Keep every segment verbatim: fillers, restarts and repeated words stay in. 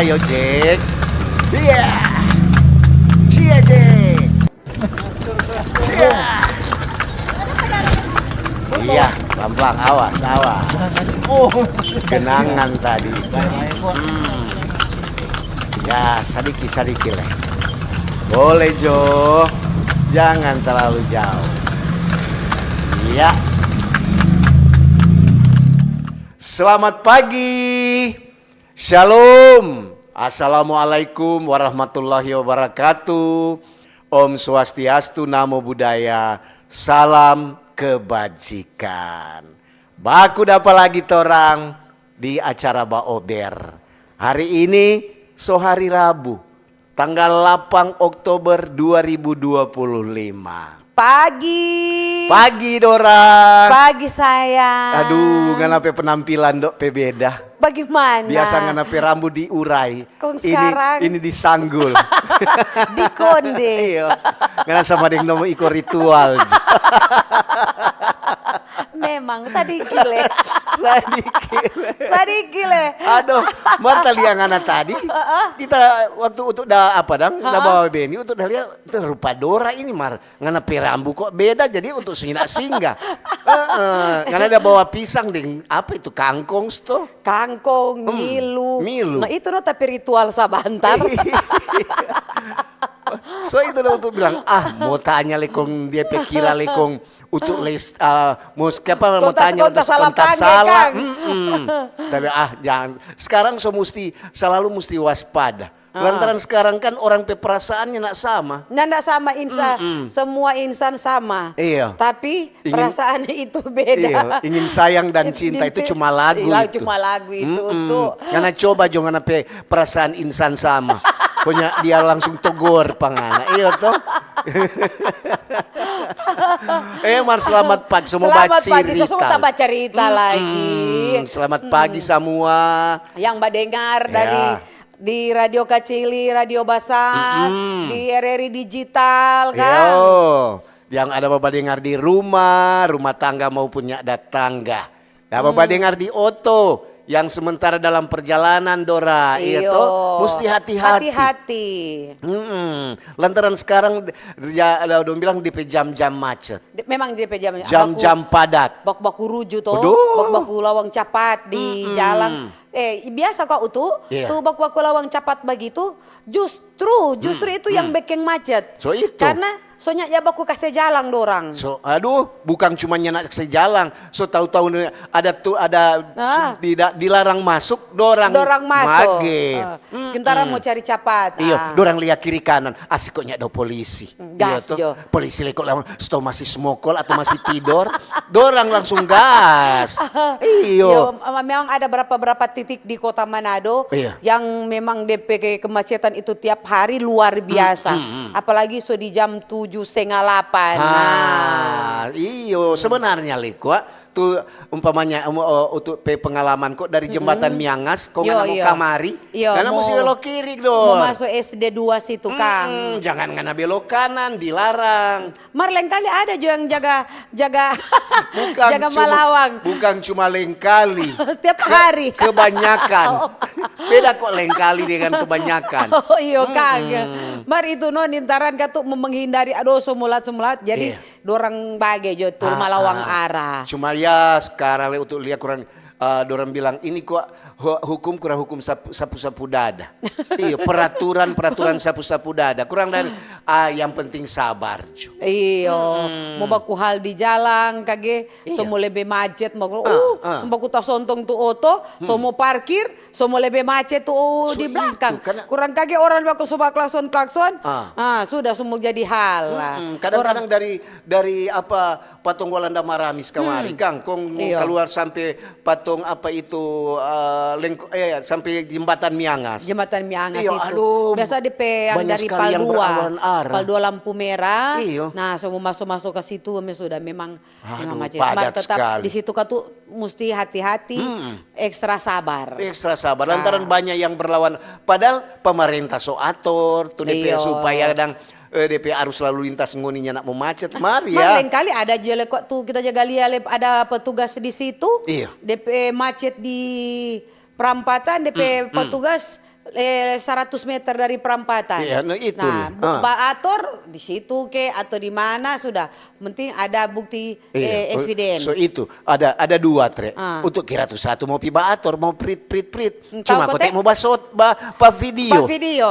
Yo, Jack. Iya. Cia, Jack. Cia. Iya, pelan-pelan, awas, awas. Oh. Genangan tadi. Hmm. Ya, sadiki-sadiki lah. Boleh, Jo. Jangan terlalu jauh. Iya. Selamat pagi. Shalom. Assalamualaikum warahmatullahi wabarakatuh. Om Swastiastu, Namo Buddhaya. Salam kebajikan. Baku dapa lagi torang di acara Baober. Hari ini so hari Rabu, tanggal delapan Oktober dua ribu dua puluh lima. Pagi. Pagi, dorang. Pagi, sayang. Aduh, ngana pe penampilan dok pe beda. Bagaimana? Biasa ngana pe rambu diurai. Kong ini, sekarang? Ini disanggul. Dikonde. Iya. Ngana sama deng nomo iko ritual. Memang, sadiki le. Sadiki le. Sadiki le. Aduh, Marta lia ngana tadi. Heeh. Kita waktu untuk da apa dang? Da bawa Beni untuk da lia, "Itu rupa Dora ini, Mar. Ngana pe rambu kok beda, jadi untuk singga-singga." Heeh. Ngana da bawa pisang deng apa itu, kangkong sto? Kangkong, hmm, milu. Milu. Nah, itu no tapi ritual sabantar. So itu da untuk bilang, "Ah, mo tanya le kong, dia pe kira le kong, untuk les, ah, mo s-, apa, mo tanya untuk konta salah pangge, salah." Kang. Mm-mm. Tapi, ah, jangan. Sekarang so musti, selalu musti waspada. Ah. Lantaran sekarang kan orang pe perasaannya ndak sama. Ndak sama insa-, mm-mm, semua insan sama. Iya. Tapi ingin, perasaan itu beda. Iya, ingin sayang dan cinta itu cuma lagu itu. Cuma lagu itu untuk. Ngana coba jo ngana pe perasaan insan sama. Pokoknya dia langsung togor pa ngana. Iya toh? Eh, Mar, selamat pagi, semua bacarita. Selamat pagi, semua bacarita lagi. Selamat pagi semua. Yang badengar dari di Radio Kacili, Radio Basar, di R R I Digital, kan? Yo, yang ada babadengar di rumah, rumah tangga maupun nyanda tangga. Ada babadengar di oto, yang sementara dalam perjalanan, Dora, iya toh? Musti hati-hati. Hati-hati. Mm-mm. Lantaran sekarang, ya, ada dong bilang di pe jam-jam macet. Memang di pe jam-jam padat. Baku-baku ruju toh, baku-baku lawang capat di jalang. Eh, biasa kok, Utu, tu baku-baku lawang capat bagitu, justru, justru itu yang bikin macet. So itu. Karena sonya ya baku kase jalang dorang. So, aduh, bukan cuma nyanda kase jalang. So, tahu-tahu ada tu, ada tidak dilarang masuk, dorang masuk. Mage. Gentara mau cari capat. Iyo, dorang lia kiri kanan, asik kok nyanda polisi. Gas jo. Polisi leko lawang, sto masih smokol atau masih tidor, dorang langsung gas. Iyo. Iyo, memang ada berapa-berapa titik di kota Manado yang memang de pe kemacetan itu tiap hari luar biasa. Apalagi so di jam tujuh setengah lapan. Nah, iyo, sebenarnya leko, tu umpamanya, untuk pe pengalaman kok dari Jembatan Miangas, kong ngana mo kamari, ngana musti belok kiri dong. Mo maso S D dua situ, Kang. Jangan ngana belok kanan, dilarang. Mar lengkali ada jo yang jaga, jaga, jaga Malawang. Bukan cuma lengkali. Setiap hari. Kebanyakan. Beda kok lengkali dengan kebanyakan. Oh, iyo, Kang. Mar itu no nintaran katu menghindari, aduh, so mulat, so mulat. Jadi, dorang bage jo tu Malawang arah. Cuma ya sekarang le untuk lia kurang, dorang bilang ini kok hukum kurang hukum sapu-sapu dada. Iyo, peraturan-peraturan sapu-sapu dada. Kurang dari, ah, yang penting sabar jo. Iyo, mo baku hal di jalang kage, so mo lebe macet, mo, uh, so baku tasontong tu oto, so mo parkir, so mo lebe macet tu di belakang. Kurang kage orang baku so baklakson-klakson, ah, sudah so mo jadi hal lah. Kadang-kadang dari, dari apa, patong Walanda Maramis kamari, kang, kong mo kaluar sampe patong apa itu, eh, lengko-, eh, sampe Jembatan Miangas. Jembatan Miangas itu. Biasa depe yang dari Pal dua, Pal dua lampu merah. Nah, so mo maso-maso ka situ, me sudah memang Aduh, memang macet. Mar tetap di situ katu musti hati-hati, ekstra sabar. Ekstra sabar, lantaran banyak yang berlawan. Padahal pemerintah so ator, tu depe supaya dang, eh, depe arus lalu lintas ngoni nyanda mo macet. Mar ya. Mar lengkali ada jo le kok tu kita jaga lia le ada petugas di situ. Depe macet di perampatan, depe petugas eh, seratus meter dari perempatan. Iya, no itu. Nah, nah, bu-, ah, ba ator di situ ke atau di mana sudah, penting ada bukti, iya, eh, evidence. So itu ada, ada dua, Tre. Ah. Untuk kira tu satu mau pi ba ator, mau prit, prit, prit. Hmm, cuma kote mau basot, ba, pa video. Pa video.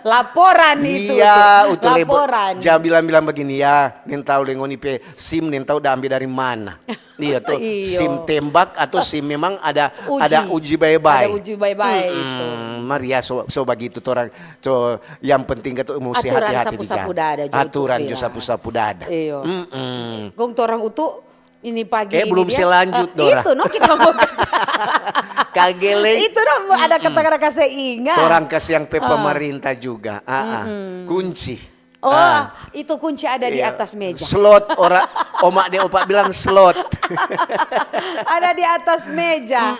Laporan itu. Iya, untuk laporan. Jangan bilang-bilang begini ya, neng tahu le ngoni pe SIM, neng tahu da ambil dari mana. Iya tuh, SIM tembak atau SIM memang ada, ada uji bae-bae. Ada uji bae-bae itu. Mar ya, so, so bagitu torang, so, yang penting itu musti hati-hati di jalan. Aturan sapu-sapu dada jo itu. Aturan jo sapu-sapu dada. Iyo. Kong torang utu ini pagi ini belum selanjut, Dora. Itu no kita mau kasih. Kagele. Itu no ada kata-kata kase ingat. Torang kasih yang pe pemerintah juga. Ah, ah. Kunci. Oh, itu kunci ada di atas meja. Slot, ora, oma de opa bilang slot. Ada di atas meja.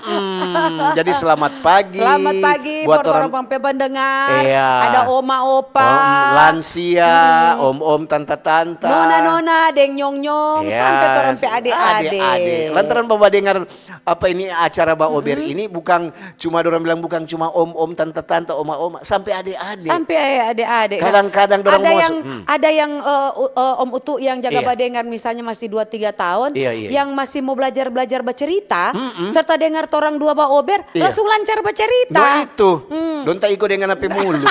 Jadi selamat pagi. Selamat pagi buat orang pe pendengar. Iya. Ada oma, opa, lansia, om-om, tanta-tanta. Nona-nona, deng nyong-nyong, sampe torang pe ade-ade. Ade-ade. Lantaran bapa dengar apa ini acara ba ober ini bukan cuma dorang bilang bukan cuma om-om, tanta-tanta, oma-oma, sampe ade-ade. Sampe ade-ade. Kadang-kadang dorang ada yang, ada yang, eh, u-, eh, om utu yang jaga badengar misalnya masih dua tiga tahun, iya, iya, yang masih mau belajar-belajar bacerita, serta dengar torang dua ba ober, langsung lancar bacerita. Nah itu, dong ta iko dengan apa mulu.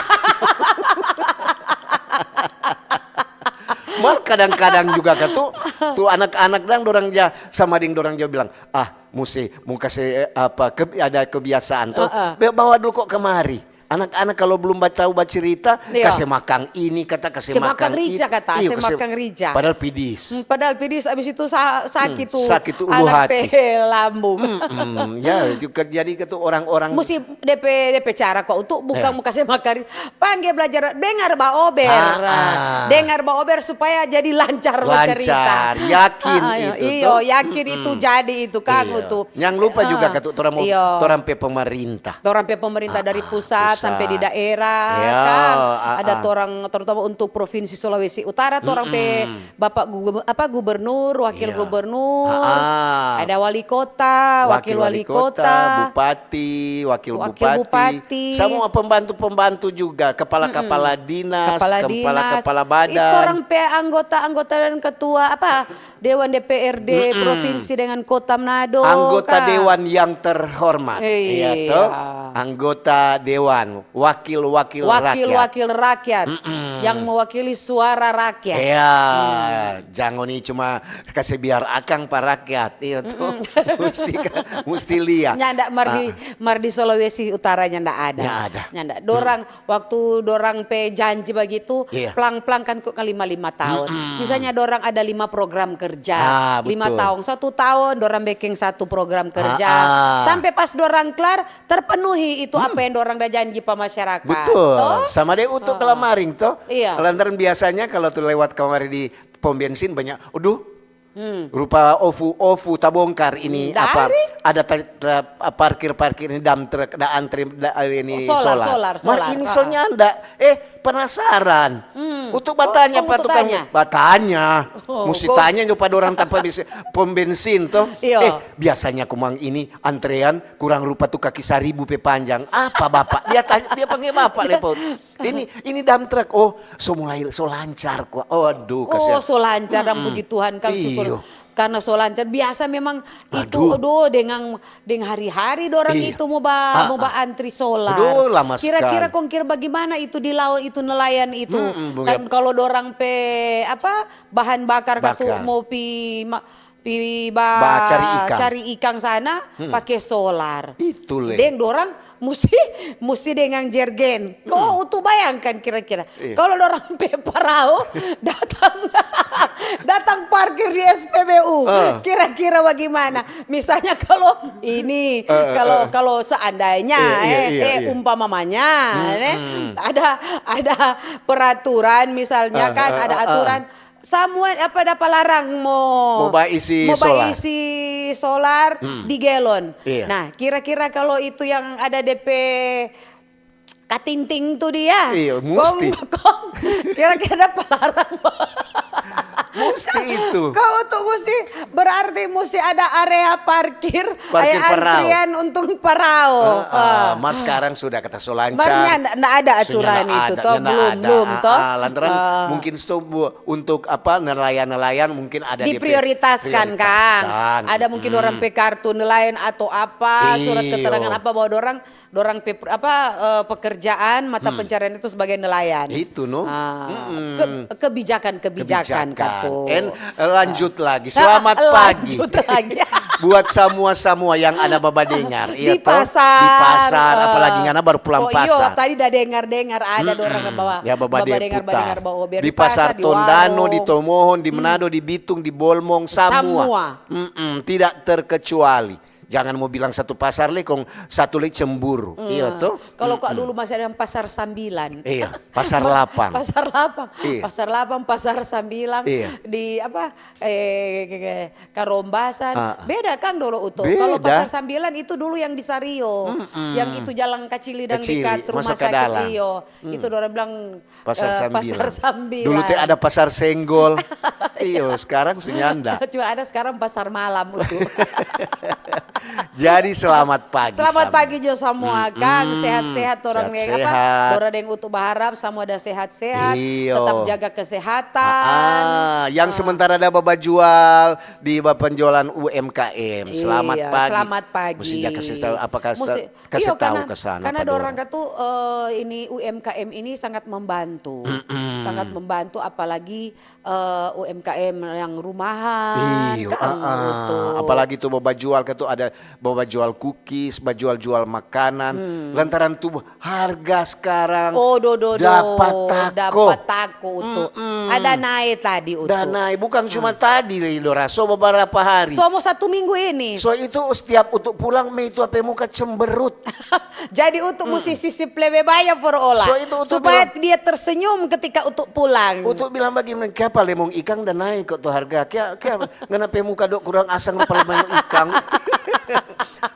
Mar kadang-kadang juga ka tu, tu anak-anak dang dorang ja sama deng dorang ja bilang, "Ah, musti mo kase, eh, apa, ke-, ada kebiasaan to. Be-, bawa dulu ko kamari. Anak-anak kalu blum ba-, tau bacerita, kase makang ini kata, kase makang itu." Kase makang rija kata, iyo, kase makang rija. Padahal pidis. Hmm, padahal pidis, abis itu sa-, sakit tu. Sakit tu ulu hati. Anak pe lambung. Mm-mm. Ya, itu kan jadi ka tu orang-orang. Musti depe, depe cara kwa untuk bukan mo kase makang rija. Pangge belajar, dengar ba ober. Ah, ah. Dengar ba ober supaya jadi lancar bacerita. Lancar, yakin itu. Iyo, yakin itu jadi itu, kang, itu. Nyang lupa juga ka tu, torang mo, torang pe pemerintah. Torang pe pemerintah dari pusat sampe di daerah, kang. Ada torang, terutama untuk Provinsi Sulawesi Utara, torang pe Bapak Guber-, apa, Gubernur, Wakil Gubernur, ada Wali Kota, Wakil Wali Kota, Bupati, Wakil Bupati. Samua pembantu-pembantu juga, kepala-kepala dinas, kepala-kepala badan. Itu orang pe anggota-anggota dan ketua, apa, Dewan D P R D provinsi dengan Kota Manado, anggota dewan yang terhormat. Iya toh? Anggota dewan. Wakil-wakil rakyat. Wakil-wakil rakyat yang mewakili suara rakyat. Iya, jang ngoni cuma kase biar akang pa rakyat, iya to. Musti ka-, musti lia. Nyanda mar di, mar di Sulawesi Utara nyanda ada. Nyanda ada. Nyanda. Dorang, waktu dorang pe janji bagitu, plang-plang kan kok ka lima-lima tahun. Misalnya dorang ada lima program kerja, lima tahun, satu tahun dorang beking satu program kerja. Sampe pas dorang klar, terpenuhi itu apa yang dorang da janji pa masyarakat. Betul. Toh? Sama deng untuk kelamaring, toh. Iya. Lantaran biasanya kalau tu lewat kamari di pom bensin banyak, aduh, rupa ofu-ofu tabongkar ini apa, ada ta-, ta-, parkir-parkir ini dump truck, ada antri, ada ini solar. Solar, solar. Mar ini so nyanda. Eh, penasaran. Untuk batanya pa tukang, batanya. Musti tanya jo pa dorang tanpa bisa pom bensin, toh. Iya. Eh, biasanya komang ini antrean kurang rupa tu kaki saribu pe panjang. Apa, Bapak? Dia tanya, dia panggil Bapak, Lepot. Ini, ini dump truck. Oh, so mulai, so lancar kwa. Oh, aduh, kasihan. Oh, so lancar, dan puji Tuhan, kan syukur. Iyo. Karena so lancar, biasa memang itu, aduh, dengan, deng hari-hari dorang itu mo ba, mo ba antri solar. Aduh, lama sekali. Kira-kira kong kira bagimana itu di laut itu nelayan itu? Kan kalau dorang pe, apa, bahan bakar ka tu mo pi ma-, pi ba cari ikang sana, pake solar. Itu le. Deng dorang musti, musti dengan jergen. Ko utu bayangkan kira-kira. Iya. Kalau dorang pe parao datang, datang parkir di S P B U, kira-kira bagimana? Misalnya kalau ini, kalau, kalau seandainya, eh, umpamanya, eh, ada, ada peraturan misalnya kan, ada aturan, samua apa dapa larang mo, mo ba isi solar di galon. Iya. Nah, kira-kira kalau itu yang ada depe katingting tu dia. Iya, musti. Kong, kong, kira-kira dapa larang mo. Musti itu. Kau tuh musti, berarti musti ada area parkir, Parkir area parau. Antrian untuk parau. Ah, ah, mar sekarang sudah kata so lancar. Marnya nda, nda ada Sunya aturan nda itu, ada, toh? nda Belum, ada. belum, Ah, toh? ah, lantaran Ah. mungkin sto bu- untuk apa nelayan-nelayan mungkin ada DP Diprioritaskan, Kang. prioritaskan. Ada mungkin orang pe kartu nelayan atau apa, surat Iyo. Keterangan apa bahwa dorang, dorang pe, apa, eh, pekerjaan, mata pencarian itu sebagai nelayan. Itu, no. Ah, Mm-mm. ke- kebijakan-kebijakan, Kebijakan. Katu. En, lanjut lagi. Ah, Selamat pagi. Lanjut lagi. Buat samua-samua yang ada babadengar, Di toh? pasar. Di pasar, apalagi ngana baru pulang Oh, iyo, pasar. Tadi da dengar-dengar ada dorang bawa Ya, babadengar babadengar-badengar bawa Di pasar Tondano, di warung. Tomohon, di Manado, di Bitung, di Bolmong, samua. Samua. Mm-mm, tidak terkecuali. Jangan mau bilang satu pasar le, kong satu le cemburu. Iya, toh? Kalau kok dulu masih ada yang pasar sambilan. Iya, pasar lapang. Pasar lapang. Iya. Pasar lapang, pasar sambilan. Iya. Di apa? Eh, ke- ke- Karombasan. Ah. Beda, Kang, dulu utuh. Beda. Kalau pasar sambilan itu dulu yang di Sario. Yang itu jalan kacili dan Kacili, dekat rumah masuk ke sakit. dalam. Iyo. Itu dorang bilang Pasar eh, sambilan. Pasar sambilan. Dulu teh ada pasar senggol. Iyo, sekarang sunyanda. Cuma ada sekarang pasar malam itu. Jadi selamat pagi. Selamat Sam. Pagi jo samua, Kang. Mm-mm. Sehat-sehat orang deng apa? Sehat-sehat. Orang deng utuh baharap samua ada sehat-sehat. Iyo. Tetap jaga kesehatan. Ah, yang sementara ada babajual di penjualan U M K M. Selamat Iya, pagi. Selamat pagi. Mesti ja kasih tahu, apa kasih, Mesti- kasih iyo, tahu karena- ke sana, Karena apa dorang dong? Katu eh, ini U M K M ini sangat membantu. Sangat membantu, apalagi eh, U M K M yang rumahan. Iyo, Kang, ah, ah. utuh. Apalagi tuh babajual, katu ada babajual cookies, bajual-jual makanan. Lantaran tuh harga sekarang Oh, do, do, do. dapat tako. Dapat tako, utuh. Ada nae tadi, utuh. Dan nae, bukan cuma tadi, Dora, so beberapa hari. So, mau satu minggu ini. So itu setiap utuh pulang, me itu apa muka cemberut. Jadi utuh musti sisip lebe banya for olah. So, itu utuh Supaya dia tersenyum ketika utuh pulang. Utuh bilang, "Bagaimana? Kiapa lemong ikang dan naik kok tuh harga? Kia, kia, ngana pe muka dok kurang asang rupa lemong ikang."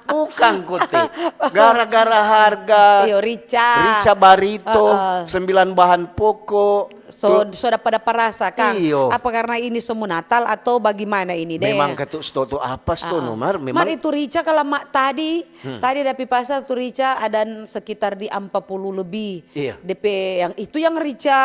Bukan, kote. Gara-gara harga Iyo, rica. Rica barito, Heeh. Sembilan bahan pokok. So, so dapa-dapa rasa, Kang. Iyo. Apa karena ini so mo Natal atau bagaimana ini deh? Memang katu sto tu apa sto, no, Mar? Memang Mar, itu rica kalau mak tadi, tadi ada pi pasar tu rica ada sekitar di ampa puluh lebih. Iya. Depe yang itu yang rica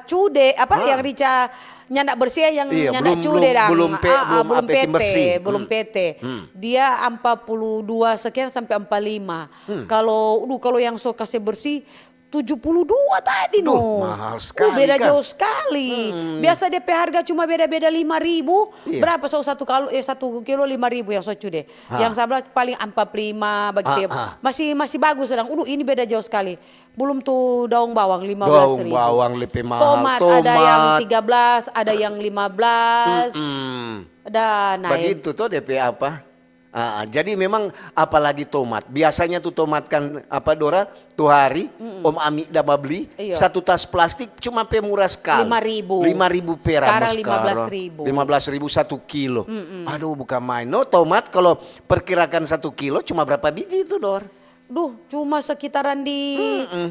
cude, apa yang rica nyanda bersih, yang Iya, nyanda belum- cude belum- dang. belum pe- Ah, ah, belum belum apa, yang pete, bersih. Belum pete. Dia ampa puluh dua sekian sampai ampa lima. Kalau, duh, kalau yang so kase bersih tujuh puluh dua tadi, Duh, no. mahal Uh, sekali, beda kan? Jauh sekali. Biasa depe harga cuma beda-beda lima ribu. Iya. Berapa so satu kilo, eh, satu kilo lima ribu yang so cude. Yang sebelah paling ampa lima begitu. Ah, ah. Masih, masih bagus sedang. Uduh, ini beda jauh sekali. Belum tu daun bawang lima belas ribu. Daun bawang lepe mahal. Tomat ada yang Tomat. Tiga belas, ada yang lima belas. Hmm. Ada naik. Begitu toh depe apa? Ah, jadi memang apalagi tomat. Biasanya tu tomat kan apa, Dora? Tu hari Om Ami da babli Iya. satu tas plastik cuma pe murah sekali. Lima ribu. Lima ribu perak. Sekarang Mas, lima belas ribu. Lima belas ribu satu kilo. Aduh, bukan main. No, tomat kalau perkirakan satu kilo cuma berapa biji itu, Dor? Duh, cuma sekitaran di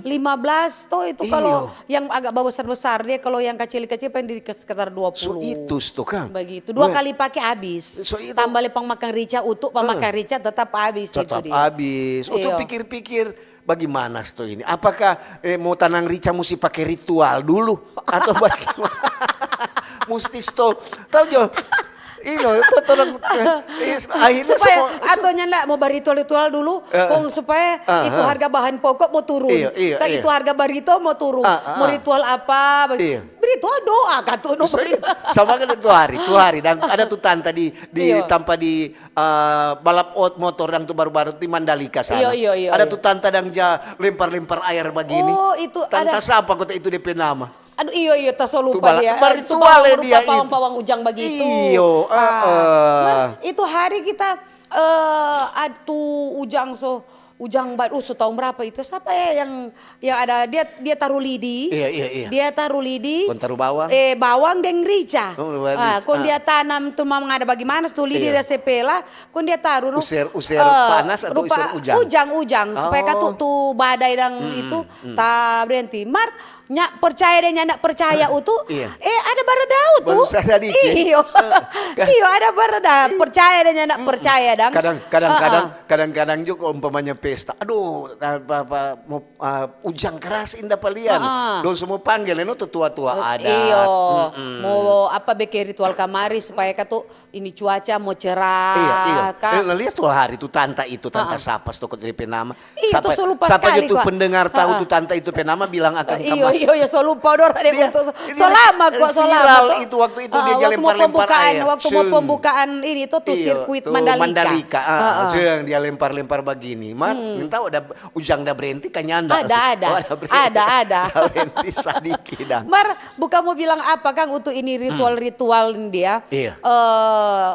lima belas toh itu. Iyo. Kalau yang agak besar-besar dia, kalau yang kecil-kecil paling di sekitar dua puluh. So itu sto, Kang. Begitu. Dua Weh. Kali pakai habis. So itu. Tambah lagi pang makan rica, utuh pang makan rica tetap habis itu Tetap dia. Habis. Untuk Iyo. Pikir-pikir, bagaimana sto ini? Apakah eh, mau tanang rica mesti pakai ritual dulu atau bagaimana? Mesti sto. Tahu jo? Ino, itu orang eh, akhirnya Supaya semua atau nyanda mau baritual-ritual dulu, kong supaya itu harga bahan pokok mau turun. Iya, iya, Kan iya. Itu harga barito mau turun. Ah, ah, Mau ah. Ritual apa? Bagi- Iya. Ritual doa katu no. So, iya, sama kan itu hari, tu hari dan ada tu tanta di, di Iya. tampa di eh, balap ot motor dan tu baru-baru di Mandalika sana. Iya, iya, iya, Ada iya. Tu tanta dang ja lempar-lempar air begini. Oh, itu Tanta ada. Siapa kota itu depe nama? Aduh, iyo, iyo, ta so Tu lupa bala- dia. baru Itu tua le pawang, dia rupa pawang, itu. Pawang ujang begitu. Iyo, Ah, heeh. Mar, itu hari kita eh atu ujang so ujang ba uh so tahun berapa itu? Siapa ya yang yang ada dia dia taruh lidi. Iya, iya, iya. Dia taruh lidi. Kon taruh bawang. Eh, bawang deng rica. Oh, bawang Ah, rica. Kon Ah. Dia tanam tu memang ada bagaimana tu lidi Iya. Ada sepela. Kon dia taruh no. User- user Eh, panas atau rupa user ujang? Ujang-ujang supaya Oh. katu tu badai dang itu ta berhenti. Mar Nya percaya deng nyanda percaya utu, Iya. Eh, ada barada utu. Baru sadiki. Iyo. Iyo, ada barada percaya deng nyanda percaya dang. Kadang-kadang, kadang-kadang, kadang-kadang juga umpamanya pesta. Aduh, apa, apa, mau, ah, ujang keras inda palian. Ah. Dong semua panggil, no, tu tua-tua adat. Iyo, Mm-mm. mau apa, bikin ritual kamari supaya katu ini cuaca mau cerah. Iya, iya. Kang. Eh, lihat tuh hari itu tanta itu, tanta sapa stokot dari penama. Iya, Sapa, tuh so lupa sapa sekali, aja tuh Pak. Pendengar tahu Ha-ha. Tuh tanta itu penama bilang akan Iyo, iyo, iyo, so lupa dor ada Dia- waktu so, dia so lama viral kok, so lama kok. itu waktu itu Ah, dia waktu mau lempar-lempar pembukaan, air. waktu mau Seng. pembukaan ini tuh, tuh Iyo, sirkuit tuh, Mandalika. Mandalika, ah, Heeh. Seng, dia lempar-lempar begini. Mar, entah ada ujang dah berhenti kan nyanda. Ada, ada. Oh, ada berhenti. Ada, ada. Dah berhenti sadiki dang. Mar, bukan mau bilang apa, Kang, untuk ini ritual-ritual dia. Iya. Eh,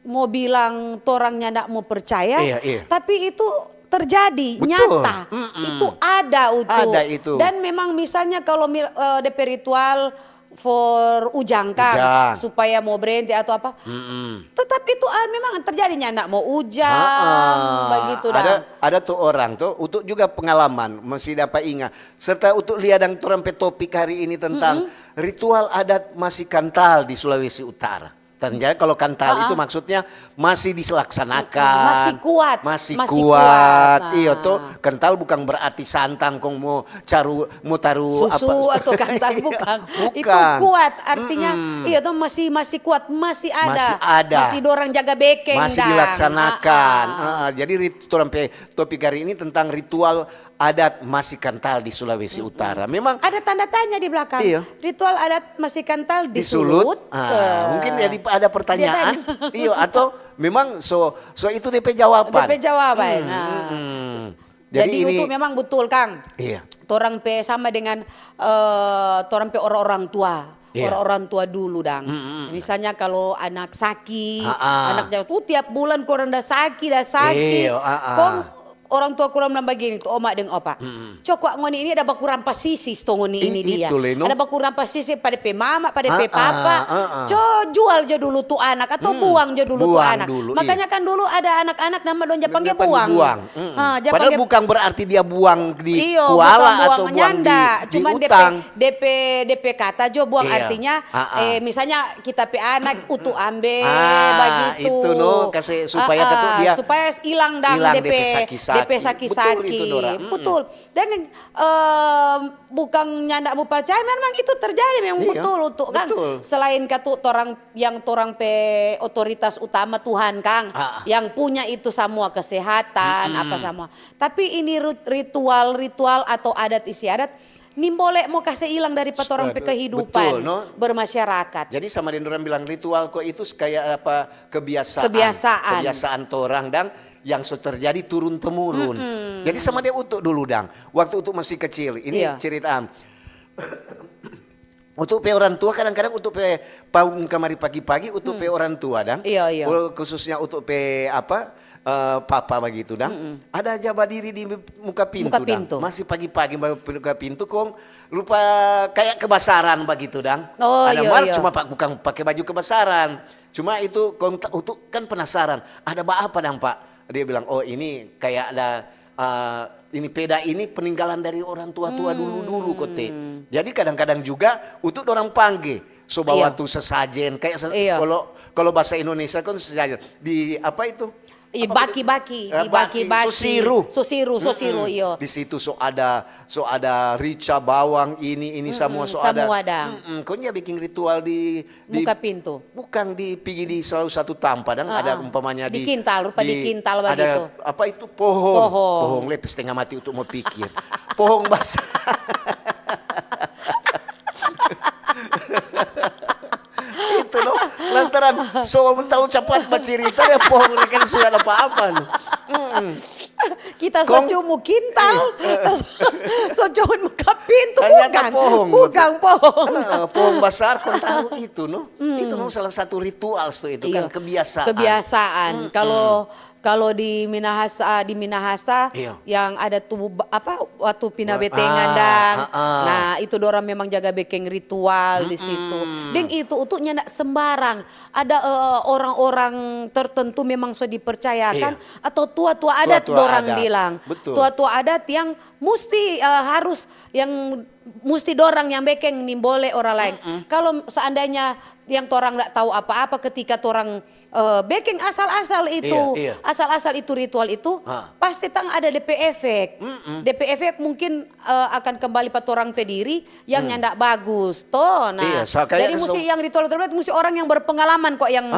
mau bilang torang nyanda mau percaya, Iya, iya. Tapi itu terjadi, Betul. nyata. Mm-mm. Itu ada utu. Ada itu. Dan memang misalnya kalau mil- eh, depe ritual for ujang, Kang, Ujang. Supaya mau berhenti atau apa, Mm-mm. Tetap itu, ah, memang terjadi, nyanda mau ujang, Ha-ha. Begitu dah. Ada, ada tuh orang tuh, utu juga pengalaman, masih dapat ingat. Serta utu lihat dang torang pe topik hari ini tentang ritual adat masih kantal di Sulawesi Utara. Ternyata kalau kantal itu maksudnya masih dilaksanakan. Masih kuat. Masih Masih kuat. kuat. Iyo Nah. Tuh, kental bukan berarti santang kong mau caru, mau taru Susu apa? atau kantal, bukan. Itu Bukan. Kuat, artinya, iya tuh, masih, masih kuat, masih ada. Masih ada. Masih dorang jaga bekeng, Masih dang. dilaksanakan. Ah, ah. Heeh, jadi rit- torang pe topik hari ini tentang ritual adat masih kantal di Sulawesi Utara. Memang Ada tanda tanya di belakang. Iya. Ritual adat masih kantal di, di sulut. sulut. Ah, Eh. Mungkin jadi ada pertanyaan. Dia tanya. Iyo, atau memang so so itu depe jawaban. Depe jawaban, Hmm, nah. hmm. Jadi, Jadi ini itu memang betul, Kang. Iya. Torang pe sama dengan, eh, torang pe orang-orang tua. Iya. Orang-orang tua dulu, dang. Mm-mm. Misalnya kalau anak saki, Ah, ah. Anak jatuh tiap bulan, kong da saki, da saki. Iya, ah, ah. Kong orang tua kurang bilang bagini tu, oma deng opa. Co kwa ngoni ini ada bakurang pasisis to ngoni I- ini dia. Itu le, no. Ada bakurang pasisis pa depe mama, pa depe Ah, papa. ah, ah, ah. Co jual jo dulu tu anak atau buang jo dulu tu Buang anak. dulu, Makanya iya. Kan dulu ada anak-anak nama dong ja pangge Dia pangge buang. Buang. Mm-mm. Ah, ja Padahal pangge- bukan berarti dia buang di Iyo, kuala bukan atau buang buang nyanda, di, di cuman depe, utang. Depe, depe kata jo buang, Iya. artinya, Ah, ah. Eh, misalnya kita pe anak utu ambe Ah, bagitu. Itu no, kasih supaya Ah, kata ah, dia supaya hilang dang hilang depe, depe saki-saki. Depe saki-saki. Betul itu, Dora. Mm-mm. Betul. Dan, em, bukan nyanda mau percaya, memang itu terjadi, memang Iya, betul utu kan. Betul. Selain katu torang yang torang pe otoritas utama Tuhan, Kang, Ah. Yang punya itu samua kesehatan, apa samua. Tapi ini rit- ritual-ritual atau adat istiadat nimbole mo kase ilang dari pa torang pe Aduh, kehidupan betul, no? Bermasyarakat. Jadi sama deng orang bilang ritual kok itu kayak apa kebiasaan. Kebiasaan. Kebiasaan torang dang yang so terjadi turun temurun. Jadi sama dia utu dulu dang. Waktu utu masih kecil, ini Iya. Cerita. Utu pe orang tua kadang-kadang utu pe paung kamari pagi-pagi utu pe orang tua dang. Iya, iya. Khususnya utu pe apa eh, papa bagitu dang. Ada aja badiri di muka pintu Muka dang. Pintu. Masih pagi-pagi muka pintu kong lupa kayak kebasaran bagitu dang. Oh, Ada iya, mar iya. Cuma pak bukan pakai baju kebasaran. Cuma itu kong ta- utu kan penasaran. Ada ba apa dang pak? Dia bilang oh ini kayak ada eh, ini peda ini peninggalan dari orang tua-tua dulu-dulu kote. Jadi kadang-kadang juga utu orang pangge so bawa Iya. Tu sesajen kayak se- Iya. kalau kalau bahasa Indonesia kan sesajen di apa itu? Ih, Apa baki-baki, Eh, di baki-baki. Sosiru. Sosiru, sosiru, iyo. Di situ so ada so ada rica bawang ini ini semua so ada. Semua ada. Mm-mm. Kong dia bikin ritual di, di Muka pintu. Bukan di pigi di salah satu tampa dang ada umpamanya di Di kintal, rupa di kintal ada bagitu. Apa itu pohong? Pohong. Pohong lepes setengah mati untuk mau pikir. Pohong basar. Itu no, lantaran so tahu cepat bercerita dia pohong rekan sudah ada apa-apa no. Mm-mm. Kita so Kong- cumu kintal, so cumu muka pintu, Ternyata bukan, pohong, bukan pohong. Eh, pohong basar kong tahu itu no. Itu no salah satu ritual tuh itu kan Iya. Kebiasaan. Kebiasaan. Kalau kalau di Minahasa, di Minahasa Iya. Yang ada tu ba- apa waktu pina Wah, betengan ah, dang. ah, ah. Nah, itu dorang memang jaga bekeng ritual di situ. Deng itu utuknya ndak sembarang. Ada eh, orang-orang tertentu memang so dipercayakan Iya. atau tua-tua adat Tua-tua dorang adat. Bilang. Betul. Tua-tua adat yang musti eh, harus yang musti dorang yang bekeng, nimbole orang lain. Kalau seandainya yang torang ndak tahu apa-apa ketika torang, eh, bekeng asal-asal itu, iya, iya, asal-asal itu ritual itu, pasti tang ada depe efek. Depe efek mungkin, eh, akan kembali pa torang pe diri yang nyanda bagus, to. Nah, iya, jadi musti yang ritual-ritual itu musti orang yang berpengalaman kok yang,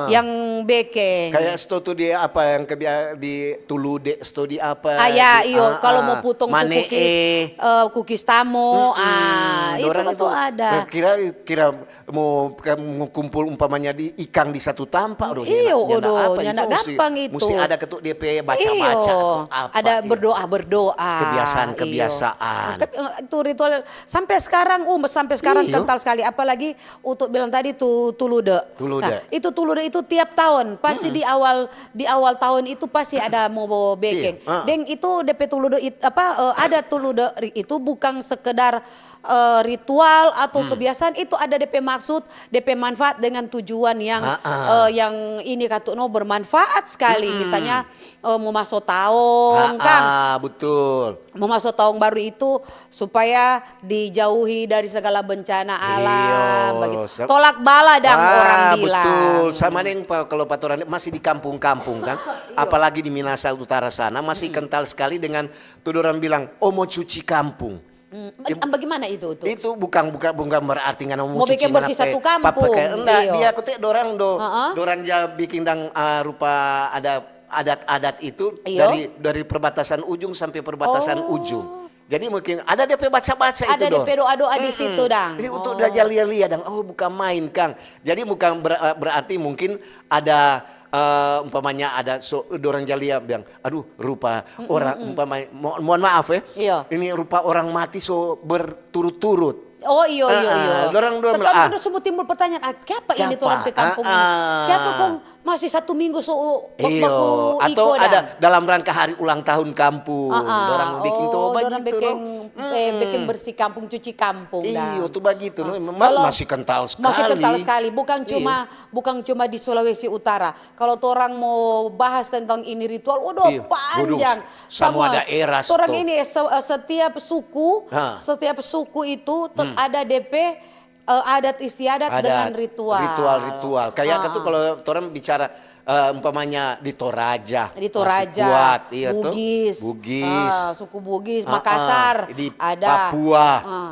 yang bekeng. Kayak sto tu di apa yang kebia-, di Tulude, sto di apa, ah, ya, di, iyo, ah, kalau mau putong tu kukis, eh, kukis tamo, ah, itu dorang betul itu ada. Kira, kira mau, ka-, mau kumpul umpamanya di ikang di satu tampa, aduh, iyo, nyanda, nyanda aduh, apa, nyanda itu musti, gampang itu. Musti ada ketuk depe baca-baca, iyo, atau apa, ada berdoa-berdoa. Kebiasaan-kebiasaan. Tapi, eh, itu ritual sampai sekarang, um, sampai sekarang kental sekali. Apalagi untuk bilang tadi tu Tulude. Tulude. Nah, itu Tulude itu tiap tahun, pasti di awal, di awal tahun itu pasti ada mo bekeng. Iya, ah. Deng itu depe Tulude it-, apa, eh, ada Tulude ri-, itu bukan sekedar, eh, ritual atau kebiasaan, itu ada depe maksud, depe manfaat dengan tujuan yang, eh, yang ini katu no bermanfaat sekali. Misalnya, eh, mo maso taong, kang. Ah, betul. Mo maso taong baru itu supaya dijauhi dari segala bencana alam, begitu. Tolak bala dang orang bilang. Betul. Sama deng pa-, kalau pa torang masih di kampung-kampung kan, apalagi di Minahasa Utara sana masih kental sekali dengan tu dorang bilang, "Oh, mo cuci kampung." Hmm, bag-, bagaimana itu tuh? Itu bukan, bukan, bukan berarti ngana mo cuci ngana pe papa kayak, enggak, dia kote dorang do, dorang ja biking dang, ah, rupa ada adat-adat itu dari, dari perbatasan ujung sampe perbatasan ujung. Jadi mungkin ada depe baca-baca itu do. Ada depe doa-doa di situ dang. Jadi untuk dia ja lia-lia dang, oh, bukan main, kang. Jadi bukan ber-, berarti mungkin ada, eh, umpamanya ada so, dorang ja lia bilang, "Aduh, rupa orang," umpamanya, mo-, mohon maaf ya, ini rupa orang mati so berturut-turut. Oh, iyo, iyo, iyo. Dorang dua bilang, ah. Timbul pertanyaan, ah, kiapa ini torang pe kampung ini? Kiapa kong masih satu minggu so baku iko dang? Atau ada dalam rangka hari ulang tahun kampung, dorang biking tu bagitu, no? Eh, biking bersih kampung, cuci kampung dang. Iyo, tu bagitu, no. Masih kental sekali. Masih kental sekali. Bukan cuma, bukan cuma di Sulawesi Utara. Kalau torang mo bahas tentang ini ritual, waduh, panjang. Samua daerah. Torang ini se-, eh, setiap suku, setiap suku itu ada depe, eh, adat istiadat dengan ritual. Ritual-ritual. Kayak itu kalau torang bicara, eh, umpamanya di Toraja, di Toraja, masih kuat, iya tuh. Bugis. Bugis. Ah, suku Bugis, Makassar, di Papua.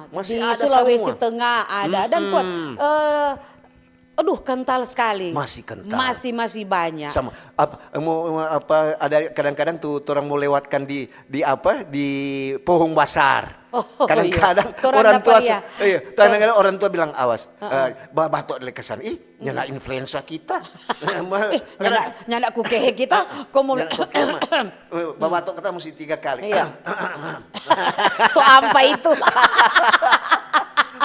Masih ada samua. Di Sulawesi Tengah ada. Dan kuat. Eh, Aduh, kental sekali. Masih kental. Masih, masih banyak. Sama, ap-, mo, mo, apa, ada kadang-kadang tu torang mo lewatkan di, di apa, di pohong basar. Oh, kadang-kadang orang tua, iya, kadang-kadang orang tua bilang, "Awas, eh, ba-, batuk dari kesan. Ih, nyanda influensa kita." Eh, nyanda, nyanda kukehe kita. Komo nyanda kukehe, eh, babatuk kita mesti tiga kali. Iya. So ampa itu.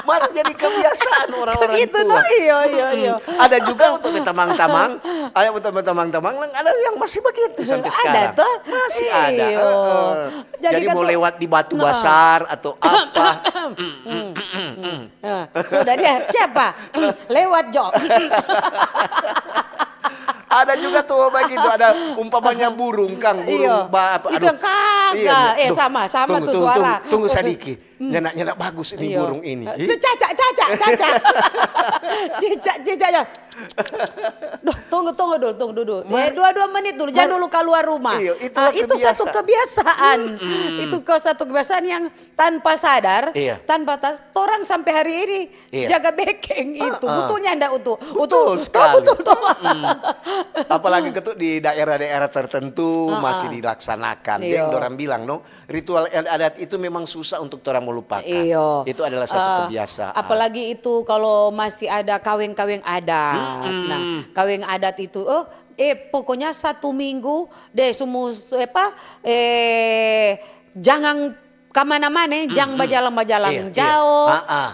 Malah jadi kebiasaan orang-orang tua. Itu no, iyo, iyo, iyo. Ada juga untuk tamang-tamang, ada untuk tamang-tamang, ada yang masih begitu sampai sekarang. Ada toh? Masih ada. Iyo. Heeh. Jadi kan mau lewat di batu basar atau apa. Nah, sudah dia, siapa? Lewat jo. Ada juga tuh begitu, ada umpamanya burung, kang, burung ba-, apa, aduh. Itu yang kagak. Iya, iya. Eh, sama, sama tuh suara. Tunggu, tunggu, tunggu sadiki. Nyanda, nyanda bagus ini burung ini. Ih. Cicak, cicak, cicak. Cicak, cicak, ya. Duh, tunggu, tunggu dulu, tunggu dulu. Eh, dua, dua menit dulu, jangan dulu keluar rumah. Iya, itu satu kebiasaan. Itu ke satu kebiasaan yang tanpa sadar, tanpa tas, torang sampe hari ini jaga bekeng itu. Betul nyanda, Utu? Betul sekali. Betul, toh? Apalagi ketu di daerah-daerah tertentu masih dilaksanakan. Deng dorang bilang, no, ritual adat itu memang susah untuk torang melupakan. Itu adalah satu kebiasaan. Apalagi itu kalau masih ada kaweng-kaweng adat. Nah, kaweng adat itu, oh, eh, pokoknya satu minggu deh, sumu-, apa, eh, jangan kamana-mana, jang bajalang-bajalang jao.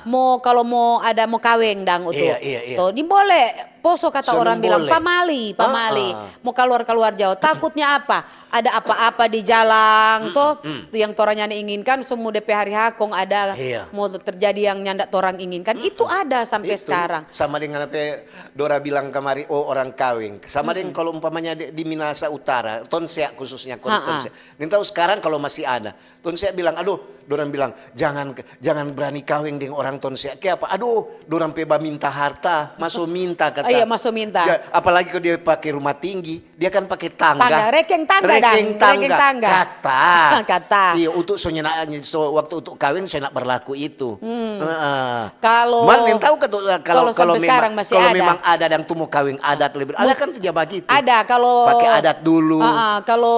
Mo, kalo mo ada mo kaweng dang, Utu. Iya, iya, iya. To, nimbole poso kata orang bilang, pamali, pamali. Mo kaluar-kaluar jao. Takutnya apa? Ada apa-apa di jalang, to. Tu yang torang nyanda inginkan, so mo depe hari H kong ada mo terjadi yang nyanda torang inginkan. Itu ada sampe skarang. Sama dengan apa dora bilang kamari, oh, orang kaweng. Sama deng kalo umpamanya di, di Minahasa Utara, tonsea khususnya, kalo tonsea. Nintau skarang kalo masih ada. Tonsea bilang, aduh, dorang bilang, jangan, jangan brani kaweng deng orang tonsea. Kiapa? Aduh, dorang pe baminta harta, maso minta, kata. Iya, maso minta. Ya, apalagi kalo dia pake rumah tinggi, dia kan pake tangga. Tangga, rekeng tangga, dang. Rekeng tangga. Kata. Kata. Iya, untuk so nyanda, so, waktu untuk kaweng so nyanda berlaku itu. Heeh. Kalo, mar nintau kalo, kalo, kalo sampe memang, skarang masih kalo ada. Memang ada dang tu mo kaweng adat lebe, ada kan tu dia bagitu. Ada, kalo pake adat dulu. Heeh, kalo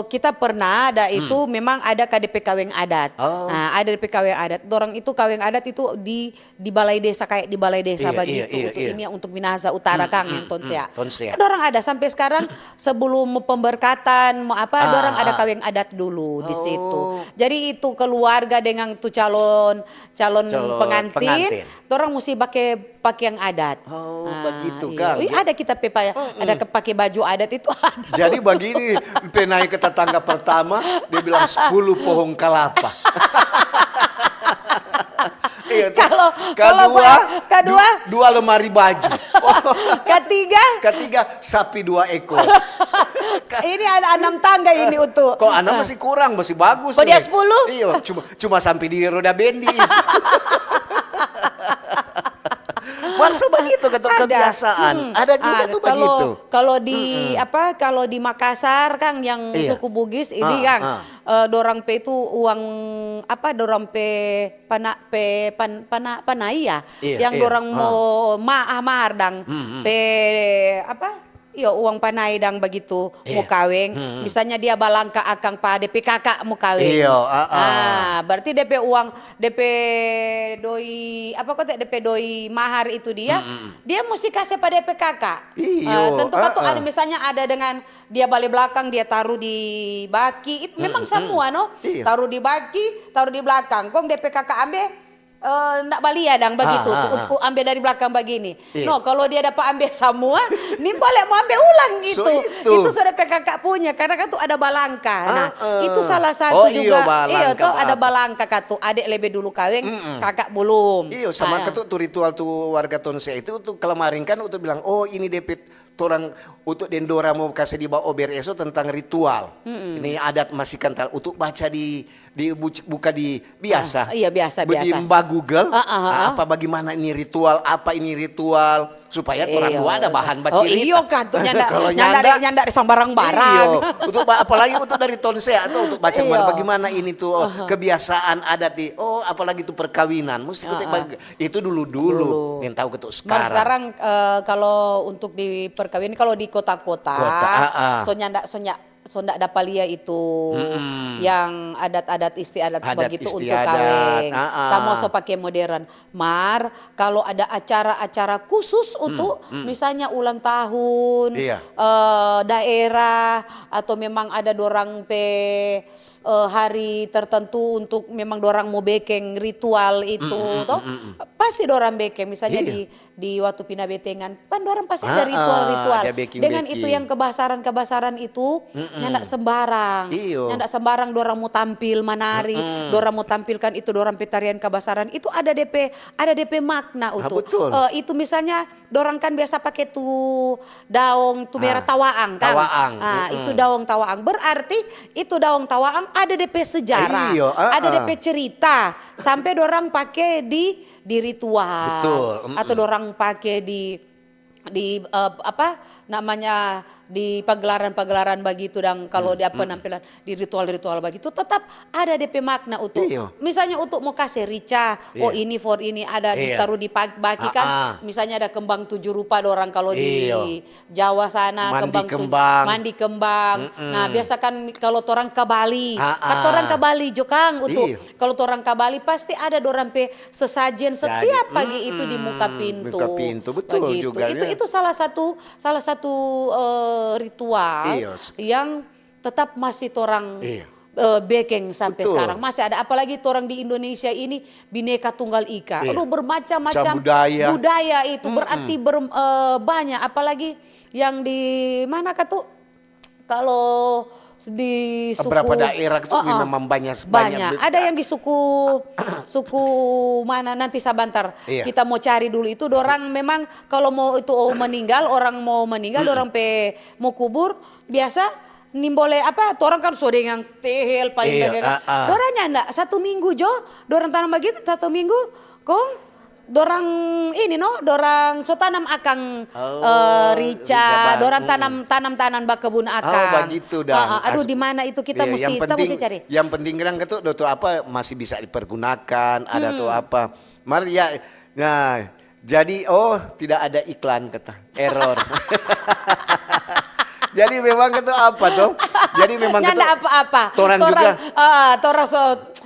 kita pernah ada itu memang ada ka depe kaweng adat. Oh. Nah, ada depe kaweng adat. Dorang itu kaweng adat itu di, di balai desa, kayak di balai desa bagitu. Iya, iya, iya. Untuk ini, untuk Minahasa Utara, kang, yang tonsea. Tonsea. Dorang ada sampe skarang sebelum pemberkatan, mo apa, dorang ada kaweng adat dulu di situ. Oh. Jadi itu keluarga dengan tu calon calon pengantin, dorang musti pake pakeang adat. Oh, bagitu, kang. Ih, ada kita pe pa-, ada ke pake baju adat itu ada. Jadi bagini, pe nae ke tatangga pertama, dia bilang, "Sepuluh pohong kalapa." Iya, tuh. Kalo, kalo kadua, pa-, kadua, du-, dua lemari baju. Katiga? Katiga, sapi dua ekor. Ini ada anam tangga ini, Utu. Kalo anam masih kurang, masih bagus. Kalo dia nih. Sepuluh? Iyo, cuma Cuma sampe di roda bendi. Mar so bagitu, kata kebiasaan. Ada juga tu bagitu. Kalo di, apa, kalo di Makassar, kang, yang suku Bugis ini, kang, eh, dorang pe itu uang, apa, dorang pe pana-, pe pan-, pana-, panai ya? Iya, yang dorang mo ma-, ah, mahar dang. Pe, apa? Iyo, uang panai dang bagitu mo kaweng. Misalnya dia balangka akang pa depe kaka mo kaweng. Iyo, ah, ah. Ah, berarti depe uang, depe doi, apa kote, depe doi mahar itu dia, dia musti kase pa depe kaka. Iyo, ah, tentu kan tu ada, misalnya ada dengan dia bale blakang, dia taru di baki, it-, memang samua, no? Iyo. Taru di baki, taru di blakang. Kong depe kaka ambe, eh, nda balia dang bagitu, ah, tu, ah, ambe dari blakang bagini. Iya. No, kalo dia dapa ambe samua, nimbole mo ambe ulang itu. So itu. Itu so depe kaka punya, karna kan tu ada balangka. Nah, itu salah satu juga. Oh, iyo, balangka, iyo, to, ada balangka katu. Ade lebe dulu kaweng, kaka bulum. Iyo, sama katu tu ritual tu warga tonsea itu tu kalamaring kan untuk bilang, "Oh, ini depe torang untuk deng dora mo kase di baober eso tentang ritual." Ini adat masih kental untuk baca di, di buc-, buka di biasa. Ah, iya, biasa, biasa. Di mba Google, ah, ah, ah, apa, bagaimana ini ritual, apa ini ritual, supaya torang dua ada bahan bacirita. Oh, iyo kan, tu nyanda, nyanda, nyanda sambarang-barang. Iyo, untuk ba-, apalagi untuk dari tonsea atau untuk baca bagaimana ini tu, oh, kebiasaan adat di, oh, apalagi tu perkawinan, musti kita bag-, Itu dulu-dulu, dulu. Nintau katu skarang. Mar skarang, eh, kalo untuk di perkawinan, kalo di kota-kota, so nyanda, so nya-, so nda dapa lia itu yang adat-adat istiadat bagitu untuk kaweng. Samua so pake modern. Mar, kalo ada acara-acara khusus untuk, misalnya ulang tahun, eh, daerah, atau memang ada dorang pe eh, hari tertentu untuk memang dorang mo bekeng ritual itu, to, pasti dorang bekeng. Misalnya di, di waktu pina betengan, kan dorang pasti ada ritual-ritual. Dengan itu yang kebasaran-kebasaran itu, nyanda sembarang. Nyanda sembarang dorang mo tampil manari, dorang mo tampilkan itu dorang pe tarian kebasaran. Itu ada depe, ada depe makna itu. Eh, itu misalnya dorang kan biasa pake tu daong tu mera tawaang, kan? Tawaang, ah, itu daong tawaang. Berarti itu daong tawaang ada depe sejarah, ada depe cerita, sampe dorang pake di, di ritual. Betul. Atau dorang pake di, di, eh, apa namanya, di pagelaran-pagelaran bagitu dang, kalo di apa penampilan, di ritual-ritual bagitu, tetap ada depe makna utu. Iyo. Misalnya utu mo kase rica, oh, ini for ini, ada ditaru di pa-, baki kan, misalnya ada kembang tujuh rupa dorang kalo di Jawa sana, mandi kembang tujuh, mandi kembang. Nah, biasa kan kalo torang ka Bali, kan torang ka Bali jo kang utu. Iyo. Kalo torang ka Bali pasti ada dorang pe sesajen setiap pagi itu di muka pintu. Muka pintu, betul juga, itu, ya. Itu salah satu, salah satu, eh, ritual yang tetap masih torang, eh, bekeng sampai sekarang. Masih ada, apalagi torang di Indonesia ini Bhinneka Tunggal Ika. Aduh, bermacam-macam budaya. Budaya itu berarti ber-, eh, banyak, apalagi yang di mana katu? Kalau di suku, berapa daerah itu memang banyak, banyak. Ada yang di suku, suku mana, nanti sabantar. Kita mau cari dulu itu, dorang memang kalau mau itu, oh, meninggal, orang mau meninggal, dorang pe mau kubur, biasa nimbole apa, torang kan so deng yang tehel paling. Dorang nyanda, satu minggu jo, dorang tanam bagitu, satu minggu, kong dorang ini no, dorang so tanam akang, eh, rica, dorang tanam, tanam, tanam bakebun akang. Bagitu dang. Aduh, di mana itu kita musti, kita musti cari. Yang penting kan katu, do tu apa masih bisa dipergunakan, ada tu apa. Mar ya, nah, jadi, oh, tidak ada iklan, kata. Error. Jadi memang katu apa to? Jadi memang katu nyanda apa-apa. Torang juga, eh, torang so,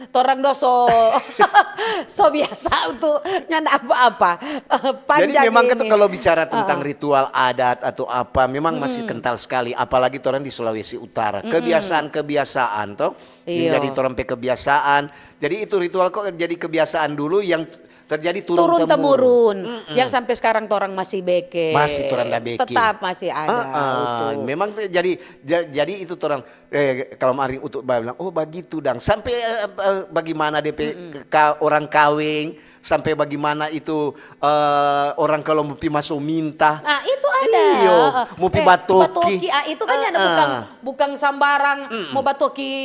torang do so, so biasa untuk nyanda apa-apa. Jadi panjang memang katu ini. Kalau bicara tentang ritual adat atau apa, memang masih kental sekali. Apalagi torang di Sulawesi Utara. Kebiasaan-kebiasaan to, menjadi torang pe kebiasaan. Jadi itu ritual kok jadi kebiasaan dulu yang terjadi turun temurun. Yang sampai sekarang torang masih beking. Masih torang da beking. Tetap masih ada. Memang te-, jadi, ja-, jadi itu torang, eh, kalau maring utu bilang, oh, bagitu dang. Sampai, eh, eh, bagaimana depe ka-, orang kaweng, sampai bagaimana itu, eh, orang kalau mau pi maso minta. Ah, itu ada. Iyo, mau pi batoki. Batoki, ah, itu kan ada bukan, bukan sambarang mau batoki.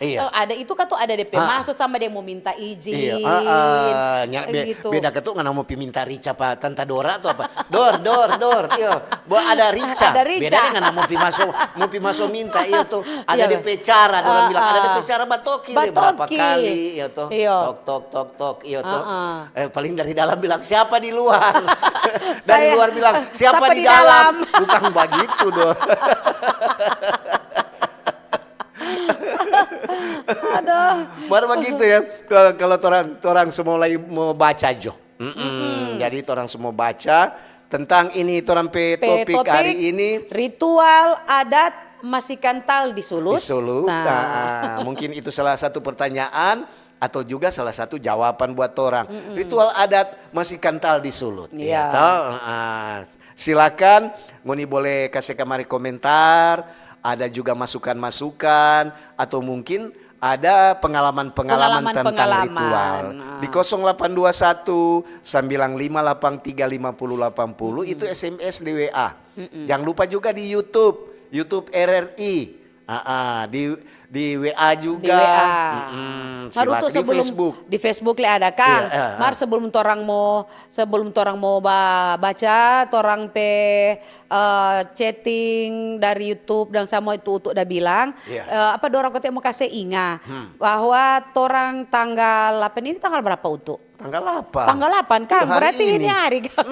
Iya. Eh, ada itu kan tuh ada depe maksud sama dia mau minta izin. Iya, ah, ah, nya-, be-, gitu. Beda katu ngana mau pi minta rica pa Tanta Dora atau apa? Dor, dor, dor, iyo. Bo ada rica. Ada rica. Beda dengan mau pi maso, mau pi maso minta, iyo tuh. Ada depe cara, orang bilang ada depe cara batoki, berapa kali, iyo tuh. Iyo. Tok, tok, tok, tok, iyo tuh. Eh, paling dari dalam bilang, "Siapa di luar?" Dari luar bilang, "Siapa di dalam?" Bukan bagitu dong. Aduh. Mar bagitu ya, ke-, kalau torang, torang semua lagi mau baca jo. Jadi torang semua baca tentang ini, torang pe topik hari ini. Ritual adat masih kental di Sulut. Di Sulut. Nah. Nah, mungkin itu salah satu pertanyaan atau juga salah satu jawaban buat torang. Ritual adat masih kental di Sulut. Iya. Ya, toh? Heeh. Silakan ngoni boleh kase kamari komentar, ada juga masukan-masukan, atau mungkin ada pengalaman-pengalaman tentang ritual. Di kosong delapan dua satu, sembilan lima delapan tiga lima puluh delapan puluh, itu S M S di W A. Jangan lupa juga di YouTube, YouTube R R I. Ah, ah, di, di W A juga. Di W A. Baru silakan. Di Facebook. Di Facebook le ada, Kang. Iya, eh, Mar, sebelum torang mo, sebelum torang mo ba-, baca, torang pe, eh, chatting dari YouTube dan sama itu Utu da bilang, eh, apa dorang kote mo kase inga bahwa torang tanggal delapan ini tanggal berapa, Utu? Tanggal delapan. Tanggal delapan, Kang. Berarti ini hari, Kang.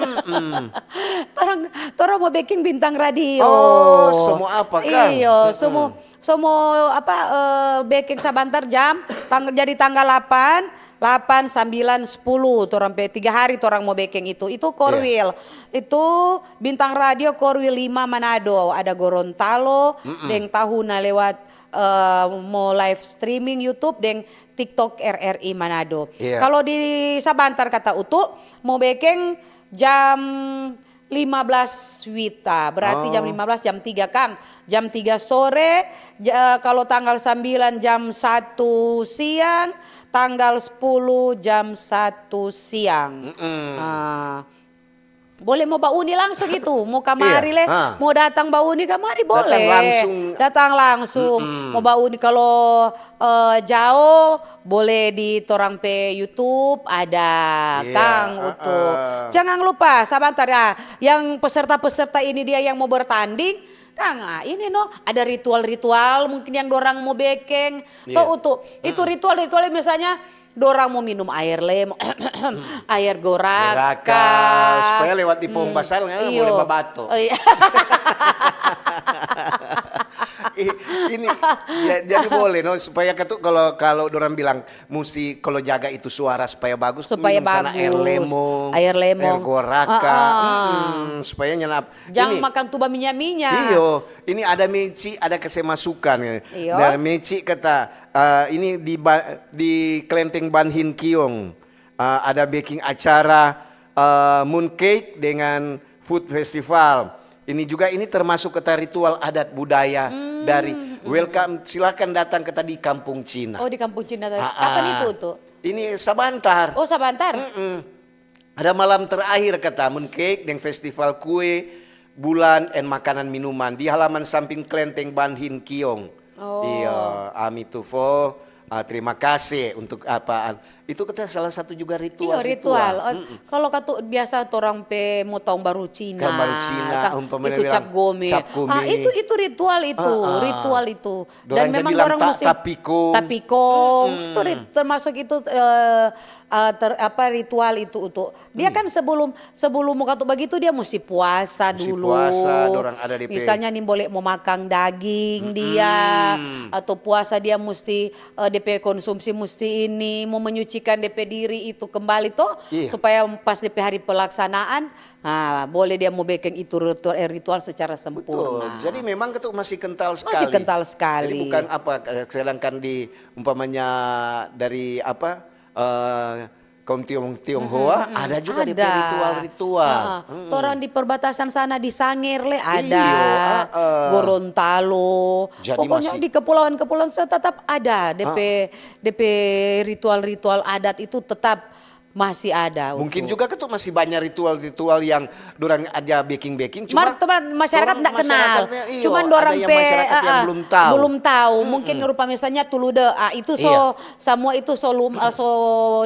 Torang, torang mo beking bintang radio. Oh, semua apa, Kang? Iyo, semua, semua apa, eh, beking sabantar jam, tang-, jadi tanggal delapan, delapan, sembilan, sepuluh, torang pe tiga hari torang mo beking itu. Itu Korwil. Itu bintang radio Korwil lima Manado. Ada Gorontalo, deng Tahuna lewat, eh, mo live streaming YouTube, deng TikTok R R I Manado. Iya. Kalau di sabantar kata Utu, mo beking jam lima belas wita, berarti jam lima belas, jam tiga, Kang. Jam tiga sore, ja-, kalau tanggal sembilan jam satu siang, tanggal sepuluh jam satu siang. Boleh mo bauni langsung itu, mo kamari le, mo datang bauni kamari boleh. Datang langsung. Datang langsung. Mo bauni kalau, eh, jao, boleh di torang pe YouTube ada, Kang Utu. Jangan lupa, sabantar ya, yang peserta-peserta ini dia yang mo bertanding, Kang, ah, ini no, ada ritual-ritual mungkin yang dorang mo beking. To Utu, itu ritual-ritual misalnya dorang mo minum aer le, mo aer goraka. Goraka, supaya lewat di pohong basal, ngana boleh babato. Oh, iya. Ini, ya, jadi boleh, no, supaya katu, kalau, kalau dorang bilang musti, kalau jaga itu suara supaya bagus, Supaya minum sana air bagus. Lemong, Air lemong. Air Goraka, Ah, ah. mm-mm, supaya nyenap. Jang Ini, makan tuba minyak-minyak. Iyo, ini ada Meci, ada kase masukan. Iyo. Dari Meci kata, eh, ini di, ba- di Klenteng Banhin Kiong, eh, ada bikin acara, eh, mooncake dengan food festival. Ini juga, ini termasuk kata ritual adat budaya dari welcome, silakan datang ke tadi Kampung Cina. Oh, di Kampung Cina tadi. Ah, Kapan ah. Itu tuh? Ini sabantar. Oh, sabantar. Mm-mm. Ada malam terakhir kata mooncake deng festival kue, bulan, and makanan minuman di halaman samping Klenteng Banhin Kiong. Oh. Iya, ami tu fo. Ah, terima kasih untuk apaan? Itu kita salah satu juga ritual. Iya, ritual. Oh, Mm-mm. Kalau katu biasa torang pe mo taung baru Cina, Taung baru Cina, kah? Umpamanya Itu bilang, cap gome. cap gome. Ah, itu itu ritual itu, Ah, ah. Ritual itu. Dorang Dan memang bilang orang ta- musti tapikong. Tapikong. Mm-mm. Itu rit- termasuk itu eh, eh, ter- apa ritual itu, itu. Dia Hmm. Kan sebelum sebelum mo katu begitu dia musti puasa Musti dulu. Puasa, dorang ada depe. Misalnya nih boleh mo makang daging Mm-mm. Dia atau puasa dia musti eh, depe konsumsi musti ini mo menyucikan depe diri itu kembali to Iya. Supaya pas depe hari pelaksanaan ah, boleh dia mo bikin itu ritual, eh, ritual secara Betul. Sempurna. Jadi memang itu masih kental sekali. Masih kental sekali. Jadi bukan apa, sedangkan di umpamanya dari apa eh, kaum Tiong Tionghoa ada juga depe Ada. Ritual-ritual. Heeh. Mm-mm. Torang di perbatasan sana di Sanger le ada, Iyo, heeh. Gorontalo. Jadi Pokoknya masih di kepulauan-kepulauan sana tetap ada depe depe ritual-ritual adat itu tetap masih ada. Mungkin Utu. Juga kan tuh masih banyak ritual-ritual yang dorang aja beking-beking, Mar, cuma mar, masyarakat orang ndak kenal. Masyarakatnya, iyo, Cuman ada dorang yang pe masyarakat yang ah, ah, belum tahu. Belum tahu. Mungkin rupa misalnya tulude, ah, itu so Iya. Semua itu so lum, eh, so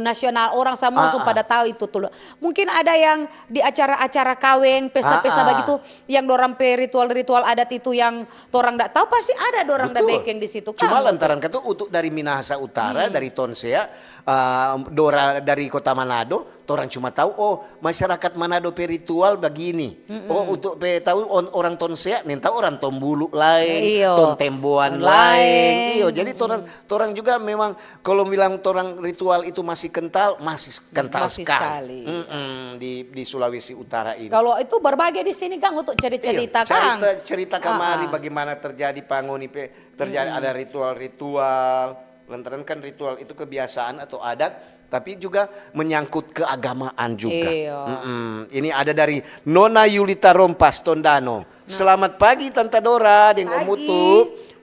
nasional, orang semua Ah, so ah. Pada tahu itu tulude. Mungkin ada yang di acara-acara kaweng, pesta-pesta Ah, ah. Begitu, yang dorang pe ritual-ritual adat itu yang torang ndak tahu, pasti ada dorang da Betul. Beking di situ. Cuma Kan, lantaran katu utuk dari Minahasa Utara, dari Tonsea, eh, dora dari kota Manado, torang cuma tahu, oh, masyarakat Manado pe ritual begini. Oh, untuk pe tahu on- orang Tonsea, nih tahu orang Tombulu lain, Iyo. Tontemboan lain. Lain. Iyo, jadi torang torang juga memang kalau bilang torang ritual itu masih kental, masih kental Masih sekali. Sekali. Mm-mm, di di Sulawesi Utara ini. Kalau itu berbagai di sini, Kang, untuk cerita-cerita, Iya, Kang. Cerita-cerita kamari Ah, ah. Bagaimana terjadi pangoni pe terjadi ada ritual-ritual. Lantaran kan ritual itu kebiasaan atau adat, tapi juga menyangkut keagamaan juga. Iya. Mm-mm. Ini ada dari Nona Yulita Rompas Tondano. Selamat pagi Tanta Dora deng Om Pagi. Utu.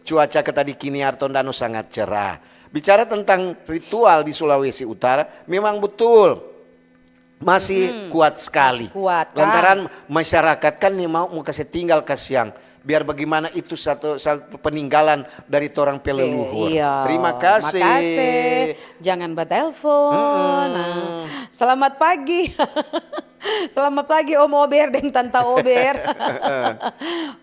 Cuaca keta di Kiniar Tondano sangat cerah. Bicara tentang ritual di Sulawesi Utara, memang betul masih kuat sekali. Kuat, kan? Lantaran masyarakat kan nih mau mau kasih tinggal kasiang. Biar bagaimana itu satu, satu peninggalan dari torang pe leluhur. Iya. Terima kasih. Makasih. Jangan batelfon. Nah, selamat pagi. Selamat pagi Om Ober deng Tanta Ober.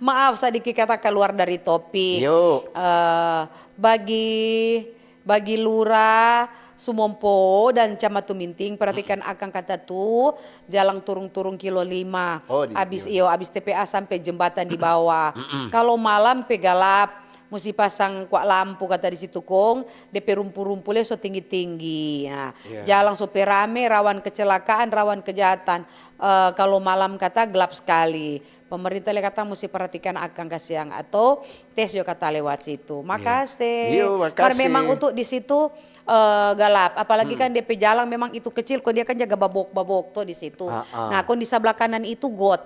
Maaf sadiki kata keluar dari topik. Yo. Eh, bagi bagi Lura Sumompo dan Camat Tuminting, perhatikan akang kata tu jalang turung-turung kilo lima. Oh, di- Abis iyo, abis T P A sampe jembatan di bawah. Kalo malam pe galap, musti pasang kwa lampu kata di situ kong, de pe rumpu-rumpu le so tinggi-tinggi. Nah, Iya. Jalang so pe rame, rawan kecelakaan, rawan kejahatan. Eh, kalo malam kata gelap skali. Pemerintah le kata musti perhatikan akang kasiang atau tes jo kata lewat situ. Makase. Iyo, Mar makase. Memang untuk di situ eh, galap. Apalagi kan de pe jalang memang itu kecil, kong dia kan jaga babok-babok to di situ. Ah, ah. Nah, kong di sabla kanan itu got.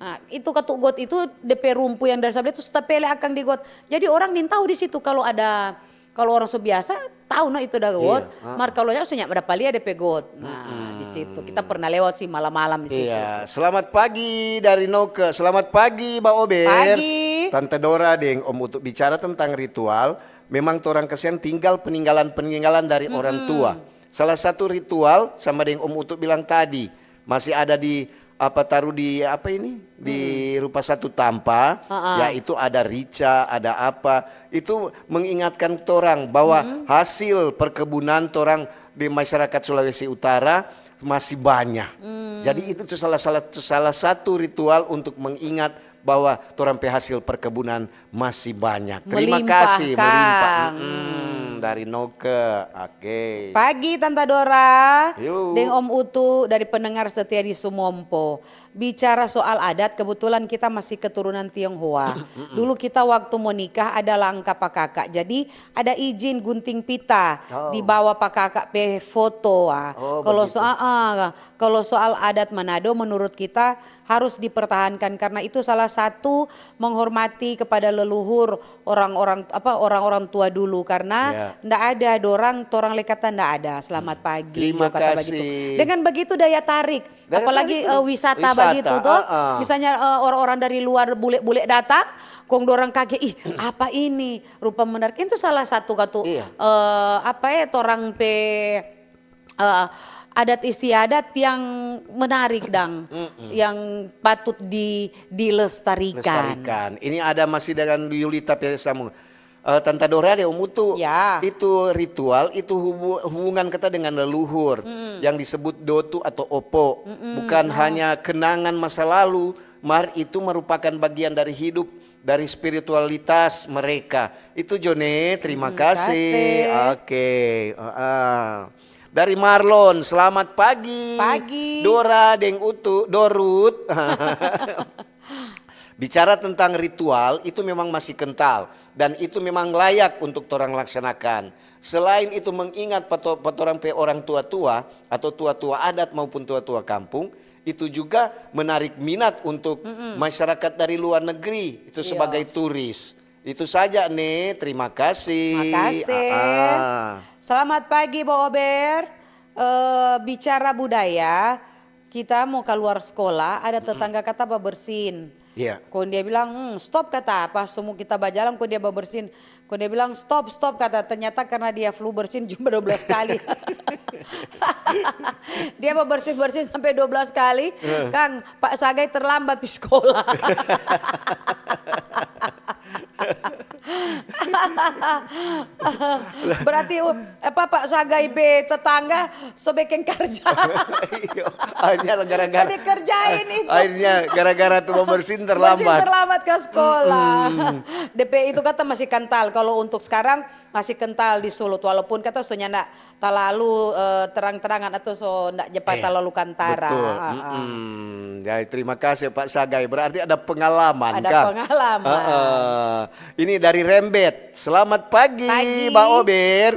Nah, itu katu got itu de pe rumpu yang dari sabla itu so tapele akang di got. Jadi orang nintau di situ kalo ada, kalo orang so biasa tau no itu ada got. Iya, ah. Mar kalo nyanda so nyanda dapa lia de pe got. Nah, di situ kita pernah lewat sih malam-malam di situ. Iya, selamat pagi dari Noke. Selamat pagi, Ba Ober. Pagi. Tante Dora deng Om Utu bicara tentang ritual. Memang torang kasiang tinggal peninggalan-peninggalan dari orang tua. Salah satu ritual sama deng Om Utu bilang tadi, masih ada di apa taruh di apa ini? Di rupa satu tampa, Ha-ha. yaitu ada rica, ada apa. Itu mengingatkan torang bahwa hasil perkebunan torang di masyarakat Sulawesi Utara masih banyak. Jadi itu tuh salah, salah, salah satu ritual untuk mengingat bahwa torang pe hasil perkebunan masih banyak. Terima kasih, melimpah. Melimpah, Kang. Mm-mm, dari Noke. Oke. Pagi, Tanta Dora. Yuk. Deng Om Utu dari pendengar setia di Sumompo. Bicara soal adat, kebetulan kita masih keturunan Tionghoa. Mm-mm. Dulu kita waktu mo nikah ada langka pa kaka. Jadi, ada izin gunting pita, oh, dibawa pa kaka pe foto, ah. Oh, begitu. Kalo so-, ah, ah. Kalo soal adat Manado, menurut kita harus dipertahankan karena itu salah satu menghormati kepada leluhur, orang-orang, apa, orang-orang tua dulu, karena, ya, nda ada dorang, torang lei kata nda ada. Selamat pagi, jo kata bagitu. Terima kasih. Dengan begitu daya tarik, apalagi, eh, wisata bagitu to. Daya tarik, wisata, ah, ah. Misalnya, eh, orang-orang dari luar bule-bule datang, kong dorang kage, "Ih, apa ini? Rupa menarik." Itu salah satu katu, iya, eh, apa ya, torang pe eh, adat istiadat yang menarik dang, mm-mm, yang patut di-, dilestarikan. Lestarikan. Ini ada masih dengan Yulita pe sambung. Eh, Tanta Dora deng Om Utu, ya, itu ritual, itu hubu-, hubungan kita dengan leluhur, mm, yang disebut dotu atau opo. Mm-mm, bukan hanya kenangan masa lalu, mar itu merupakan bagian dari hidup, dari spiritualitas mereka. Itu jo ne, terima kasih. Mm-mm, kasih. Oke, heeh. Dari Marlon, "Selamat pagi. Pagi. Dora deng Utu, Dorut." Bicara tentang ritual, itu memang masih kental dan itu memang layak untuk torang laksanakan. Selain itu mengingat pa to-, pa torang pe orang tua-tua atau tua-tua adat maupun tua-tua kampung, itu juga menarik minat untuk, mm-mm, masyarakat dari luar negeri, itu, iya, sebagai turis. Itu saja, Ne. Terima kasih. Makasih. Ah, ah. Selamat pagi, Bo Ober. Eh, bicara budaya, kita mo kaluar skola, ada, mm-mm, tetangga kata babersin. Iya. Kong dia bilang, "Hmm, stop," kata, pas semua kita bajalang, kong dia babersin. Kong dia bilang, "Stop, stop," kata. Ternyata karena dia flu bersin cuma dua belas kali. Dia babersin-bersin sampe dua belas kali, eh, kang, Pak Sagai terlambat pi skola. Berarti, uh, apa, Pak Sagai pe tetangga so beking karja. Iyo, akhirnya gara-gara, so dikerjain itu. Akhirnya gara-gara tu babersin terlambat. Babersin terlambat ka skola. Mm-mm. Depe itu kata masih kental, kalo untuk skarang masih kental di sulut, walaupun kata so nyanda talalu, eh, terang-terangan atau so nda jepa, iya, talalu kantara. Betul. Ah, ah. Mm-mm. Jadi, terima kasih, Pak Sagai. Berarti ada pengalaman, ada, kang? Pengalaman. Ah, ah. Ini dari Rembet. Selamat pagi, pagi, Ba Ober,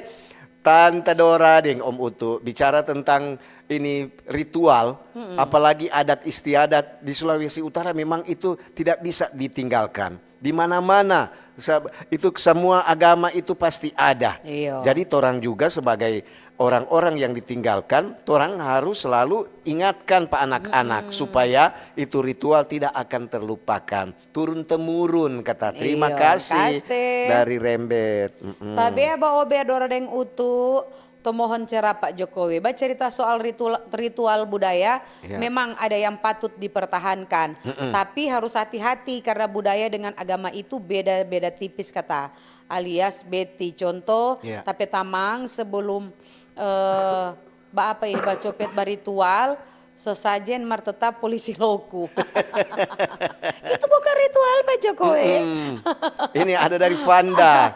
Tanta Dora deng Om Utu. Bicara tentang ini ritual, mm-mm, apalagi adat istiadat di Sulawesi Utara, memang itu tidak bisa ditinggalkan. Di mana-mana, sa-, itu semua agama itu pasti ada. Iyo. Jadi torang juga sebagai orang-orang yang ditinggalkan, torang harus selalu ingatkan pa anak-anak, mm-mm, supaya itu ritual tidak akan terlupakan. Turun-temurun, kata. Terima kasih, iyo, kasih, dari Rembet. Mm-mm. Tabea Ba Ober, Dora deng Utu, Tomohon Cerapa Jokowi. Bacerita soal ritual, ritual budaya, iya, memang ada yang patut dipertahankan. Mm-mm. Tapi harus hati-hati karena budaya dengan agama itu beda-beda tipis kata. Alias Betty. Contoh, iya, ta pe tamang sebelum, eh, ba apa ini, bacopet, baritual, sesajen mar tetap polisi loku. Itu bukan ritual, Pak Jokowi. Mm-mm. Ini ada dari Fanda.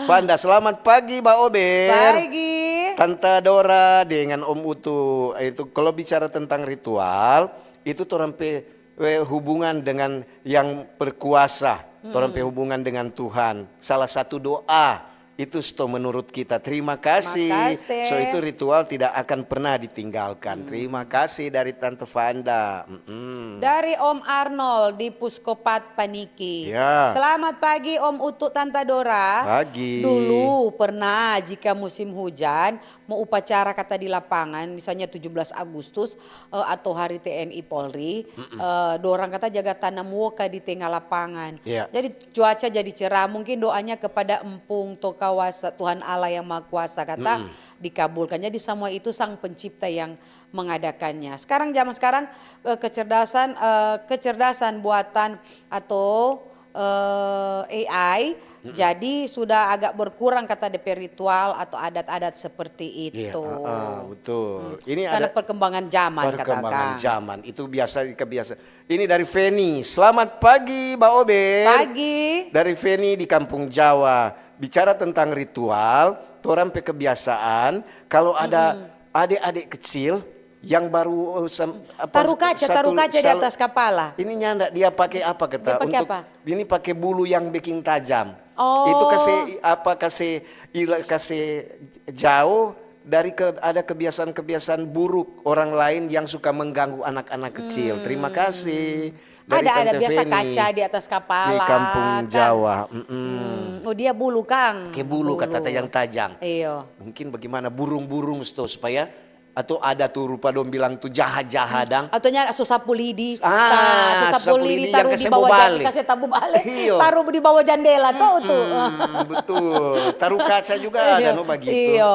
Fanda, selamat pagi, Ba Ober. Pagi. Tanta Dora dengan Om Utu. Itu kalau bicara tentang ritual, itu torang pe, eh, hubungan dengan yang berkuasa. Torang pe, mm-mm, hubungan dengan Tuhan. Salah satu doa itu sto menurut kita. Terima kasih. Makasih. So, itu ritual tidak akan pernah ditinggalkan. Hmm. Terima kasih dari Tante Fanda. Mm-mm. Dari Om Arnold di Puskopat Paniki. Ya. Selamat pagi, Om Utu, Tanta Dora. Pagi. Dulu pernah jika musim hujan, mo upacara kata di lapangan, misalnya tujuh belas Agustus, eh, atau hari T N I Polri, mm-mm, eh, dorang kata jaga tanam woka di tenga lapangan. Iya. Jadi cuaca jadi cerah, mungkin doanya kepada Empung to Kawasa, Tuhan Allah yang Maha Kuasa kata, mm-mm, dikabulkan. Jadi semua itu Sang Pencipta yang mengadakannya. Sekarang, zaman sekarang, eh, kecerdasan, eh, kecerdasan buatan atau, eh, A I Jadi sudah agak berkurang kata depe ritual atau adat-adat seperti itu. Iya, ah, ah, betul. Ini karena ada perkembangan zaman, kata perkembangan Kang. Zaman. Itu biasa, kebiasa-, ini dari Feni. "Selamat pagi, Ba Ober." Pagi. Dari Feni di Kampung Jawa. Bicara tentang ritual, torang pe kebiasaan, kalau ada ade-ade kecil yang baru, eh, sem-, apa, taru kaca, satu taru kaca di sal-, atas kapala. Ini nyanda, dia pake apa, kata? Dia pake apa? Ini pake bulu yang beking tajam. Oh. Itu kase, apa, kase ila-, kase jauh dari ke-, ada kebiasaan-kebiasaan buruk orang lain yang suka mengganggu anak-anak kecil. Hmm. Terima kasih. Dari Tante Feni. Ada, ada biasa kaca di atas kapala, di Kampung Jawa. Mm-mm. Hmm. Oh, dia bulu, Kang. Ke bulu, kata yang tajang. Iyo. Mungkin bagaimana burung-burung sto supaya, atau ada tu rupa dong bilang tu jaha-jaha dang. Atau nya so sapu lidi. Ah, so sapu lidi yang taru di bawah jan-, kase tabu bale. Iyo. Taru di bawah jandela, to tu. Mm-mm, betul. Taru kaca juga ada, no, bagitu. Iyo.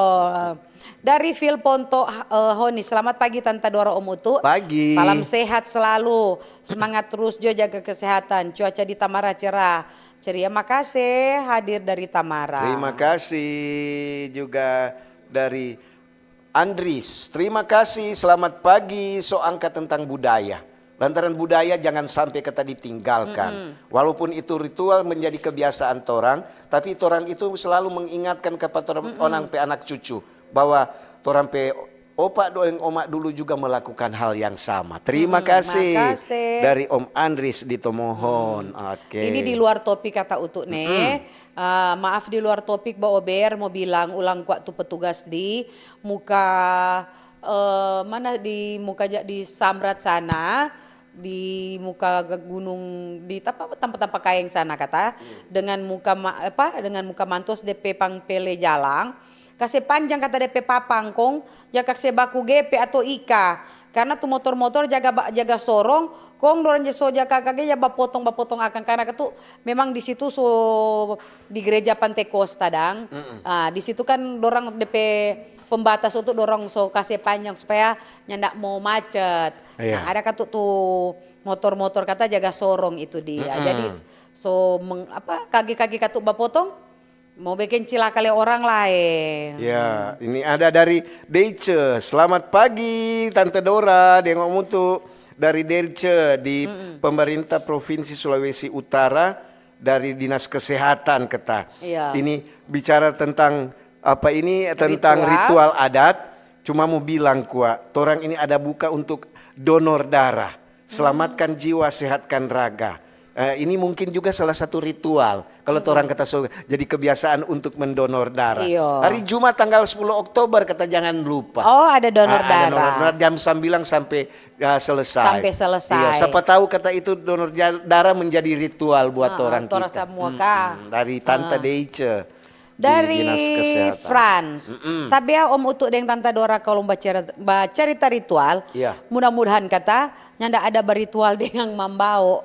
Dari Phil Ponto, eh, Honi, "Selamat pagi Tanta Dora, Om Utu." Pagi. "Salam sehat selalu, semangat terus jo jaga kesehatan. Cuaca di Tamara cerah, ceria, makase." Hadir dari Tamara. Terima kasih juga dari Andris. "Terima kasih, selamat pagi, so angka tentang budaya. Lantaran budaya jangan sampe kata ditinggalkan. Mm-mm. Walaupun itu ritual menjadi kebiasaan torang, tapi torang itu selalu mengingatkan kepada torang, mm-mm, onang pe anak cucu bahwa torang pe opa deng oma dulu juga melakukan hal yang sama." Terima kasih. Mm-mm, makase. Dari Om Andris di Tomohon. Mm. Oke. Ini di luar topik kata Utu ne. Mm-mm. Ah, maaf, di luar topik, Ba Ober, mo bilang ulang kwa tu petugas di muka, eh, mana, di muka ja-, di Samrat sana, di muka ga-, gunung, di tapa-, tampa-tampa kaeng sana kata, hmm, dengan muka ma-, apa, dengan muka mantos depe pang pele jalang, kase panjang kata depe papang kong, ja kase baku gepe ato ika. Karna tu motor-motor jaga ba-, jaga sorong, kong dorang ja so ja kage ja bapotong-bapotong akang. Karna katu memang di situ so di gereja Pantekosta dang. Mm-mm. Ah, di situ kan dorang depe pembatas untuk dorang so kase panjang supaya nyanda mo macet. Iya. Nah, ada katu tu motor-motor kata jaga sorong itu dia. Mm-mm. Jadi s-, so meng-, apa, kage-kage katu bapotong, mo beking cilaka lei orang laeng. Ya, ini ada dari Deice. "Selamat pagi, Tante Dora, deng Om Utu dari Deice di, mm-mm, pemerintah Provinsi Sulawesi Utara, dari Dinas Kesehatan," kata. Iya. Ini bicara tentang apa ini, tentang ritual, ritual adat. Cuma mo bilang kwa, torang ini ada buka untuk donor darah. Selamatkan jiwa, sehatkan raga. Eh, ini mungkin juga salah satu ritual. Kalau torang kata so, jadi kebiasaan untuk mendonor darah. Iyo. Hari Jumat tanggal sepuluh Oktober kata jangan lupa. Oh, ada donor darah. Ah, ada donor darah jam sembilan sampai, ya, selesai. Sampai selesai. Iyo, siapa tahu kata itu donor ja-, darah menjadi ritual buat torang kita. Ah, torang samua ka. Mm-mm. Dari Tante Deice. Dari Dinas Kesehatan. France. Mm-mm. Tabea Om Utu deng Tanta Dora kalu baceri-, bacarita ritual, iya, mudah-mudahan kata nyanda ada baritual deng mambao.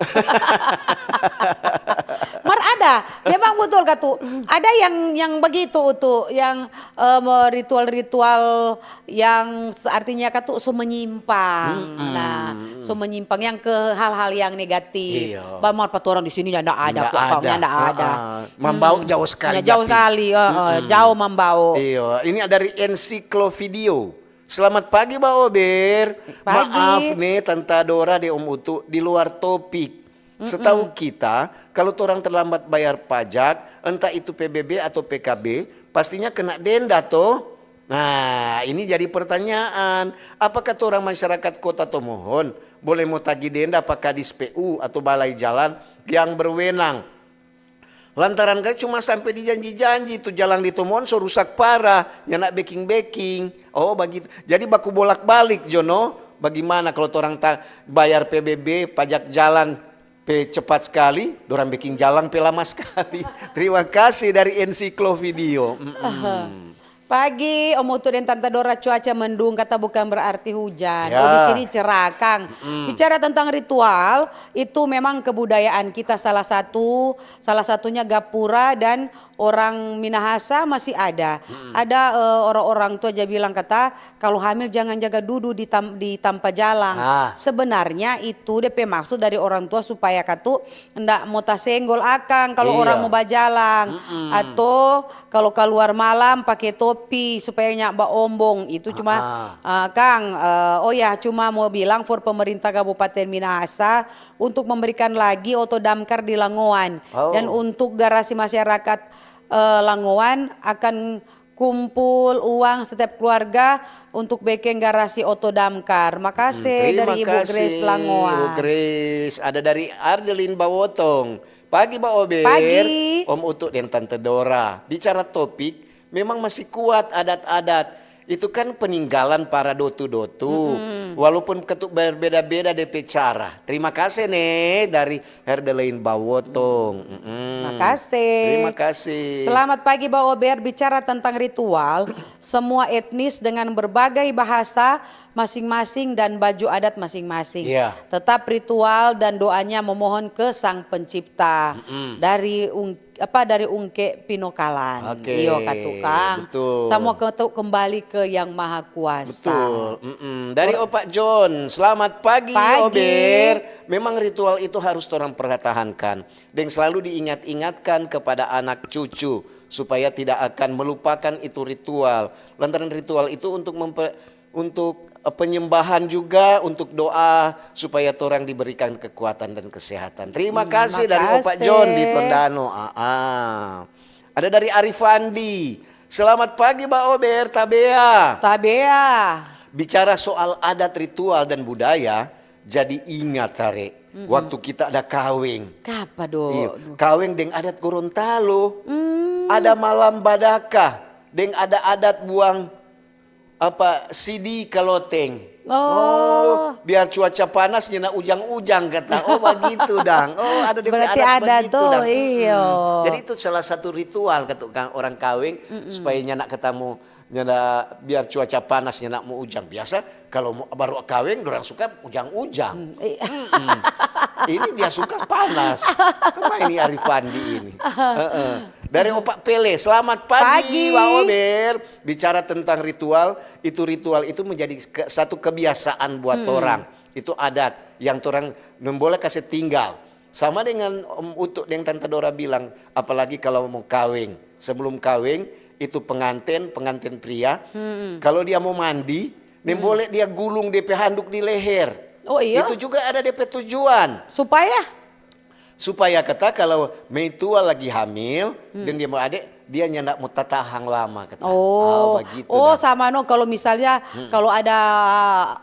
Mar ada, memang betul katu. Ada yang, yang begitu Utu, yang, em, ritual-ritual yang s-, artinya katu so menyimpang. Mm-mm. Nah, so menyimpang yang ke hal-hal yang negatif. Iya. Ba mar pa torang di sini nyanda ada kong, nyanda ada. Heeh. Mambao jauh sekali. Ya, jauh sekali, heeh, jauh mambao. Iya, ini ada dari Ensiklovidio. "Selamat pagi, Ba Ober." Pagi. Maaf ne, Tanta Dora deng Om Utu, di luar topik. Setau kita, kalu torang terlambat bayar pajak, entah itu P B B atau P K B, pastinya kena denda to? Nah, ini jadi pertanyaan, apakah torang masyarakat Kota Tomohon boleh mo tagi denda pa Kadis P U atau balai jalan yang berwenang? Lantaran kan cuma sampe di janji-janji, tu jalang di Tomohon so rusak parah, nyanda beking-beking. Oh, bagitu. Jadi baku bolak-balik jo no. Bagimana kalu torang ta bayar P B B, pajak jalan pe cepat skali, dorang beking jalang pe lama skali. Terima kasih dari Ensiklovidio. Mm-mm. Pagi, Om Utu deng Tanta Dora, cuaca mendung, kata bukan berarti hujan. Ya. Oh, di sini cerah, Kang. Mm-mm. Bicara tentang ritual, itu memang kebudayaan kita salah satu, salah satunya gapura dan orang Minahasa masih ada. Ada, eh, orang-orang tua ja bilang kata, "Kalau hamil jangan jaga dudu di tam-, di tampa jalang." Ah. Sebenarnya itu depe maksud dari orang tua supaya katu ndak mo tasenggol akang kalau orang mo bajalang. Atau kalau kaluar malam pake topi supaya nyak baombong. Itu cuma, ah, kang, eh, oh ya, cuma mo bilang for pemerintah Kabupaten Minahasa untuk memberikan lagi oto damkar di Langowan. Oh. Dan untuk garasi masyarakat, eh, Langowan akan kumpul uang setiap keluarga untuk bekeng garasi oto damkar. Makase dari Ibu Grace Langowan. Ibu Grace, ada dari Ardelin Bawotong. Pagi, Ba Ober. Pagi. Om Utu deng Tante Dora. Bicara topik, memang masih kuat adat-adat. Itu kan peninggalan para dotu-dotu. Walaupun ketu-, berbeda-beda depe cara. Terima kasih ne dari Herdelein Bawotong. Mm-mm. Makase. Terima kasih. Selamat pagi, Ba Ober. Bicara tentang ritual, semua etnis dengan berbagai bahasa masing-masing dan baju adat masing-masing. Iya. Tetap ritual dan doanya memohon ke Sang Pencipta. Mm-mm. Dari ung-, apa, dari Ungke Pinokalan. Oke, iyo, katu, Kang. Betul. Samua ke-, kembali ke Yang Maha Kuasa. Betul. Mm-mm. Dari Opa John, selamat pagi, Ober. Memang ritual itu harus torang pertahankan. Deng selalu diingat-ingatkan kepada anak cucu, supaya tidak akan melupakan itu ritual. Lantaran ritual itu untuk mempe-, untuk, eh, penyembahan juga, untuk doa, supaya torang diberikan kekuatan dan kesehatan. Terima kasih dari Opa John di Tondano. Ah, ah. Ada dari Arifandi. Selamat pagi, Ba Ober, Tabea. Tabea. Bicara soal adat, ritual, dan budaya, jadi ingat, Tare, waktu kita ada kaweng. Kapa do? Iya, kaweng deng adat Gorontalo. Ada malam badaka, deng ada adat buang apa, sidi ka loteng. Oh. Oh, biar cuaca panas nyanda ujang-ujang, kata. Oh, bagitu dang. Oh, ada depe adat bagitu dang. Berarti ada to, iyo. Mm-mm. Jadi itu salah satu ritual kata orang kaweng, supaya nyanda katamu, nyanda, biar cuaca panas nyanda mo ujang. Biasa kalau mo, baru kaweng, dorang suka ujang-ujang. Mm, iya. Mm-mm. Ini dia suka panas. Apa ini Arifandi ini? Heeh. Dari Opa Pele, selamat pagi, Wa Ober. Bicara tentang ritual, itu ritual itu menjadi ke-, satu kebiasaan buat torang. Itu adat yang torang memboleh kase tinggal. Sama dengan Om Utu deng Tante Dora bilang, apalagi kalau mo kaweng. Sebelum kaweng, itu penganten, penganten pria, kalau dia mo mandi, memboleh dia gulung depe handuk di leher. Oh, iya? Itu juga ada depe tujuan. Supaya? Supaya kata kalau meitua lagi hamil, dan dia mo ade, dia nyanda mo tatahang lama, kata. Oh, bagitu. Oh, sama no, kalau misalnya, kalau ada,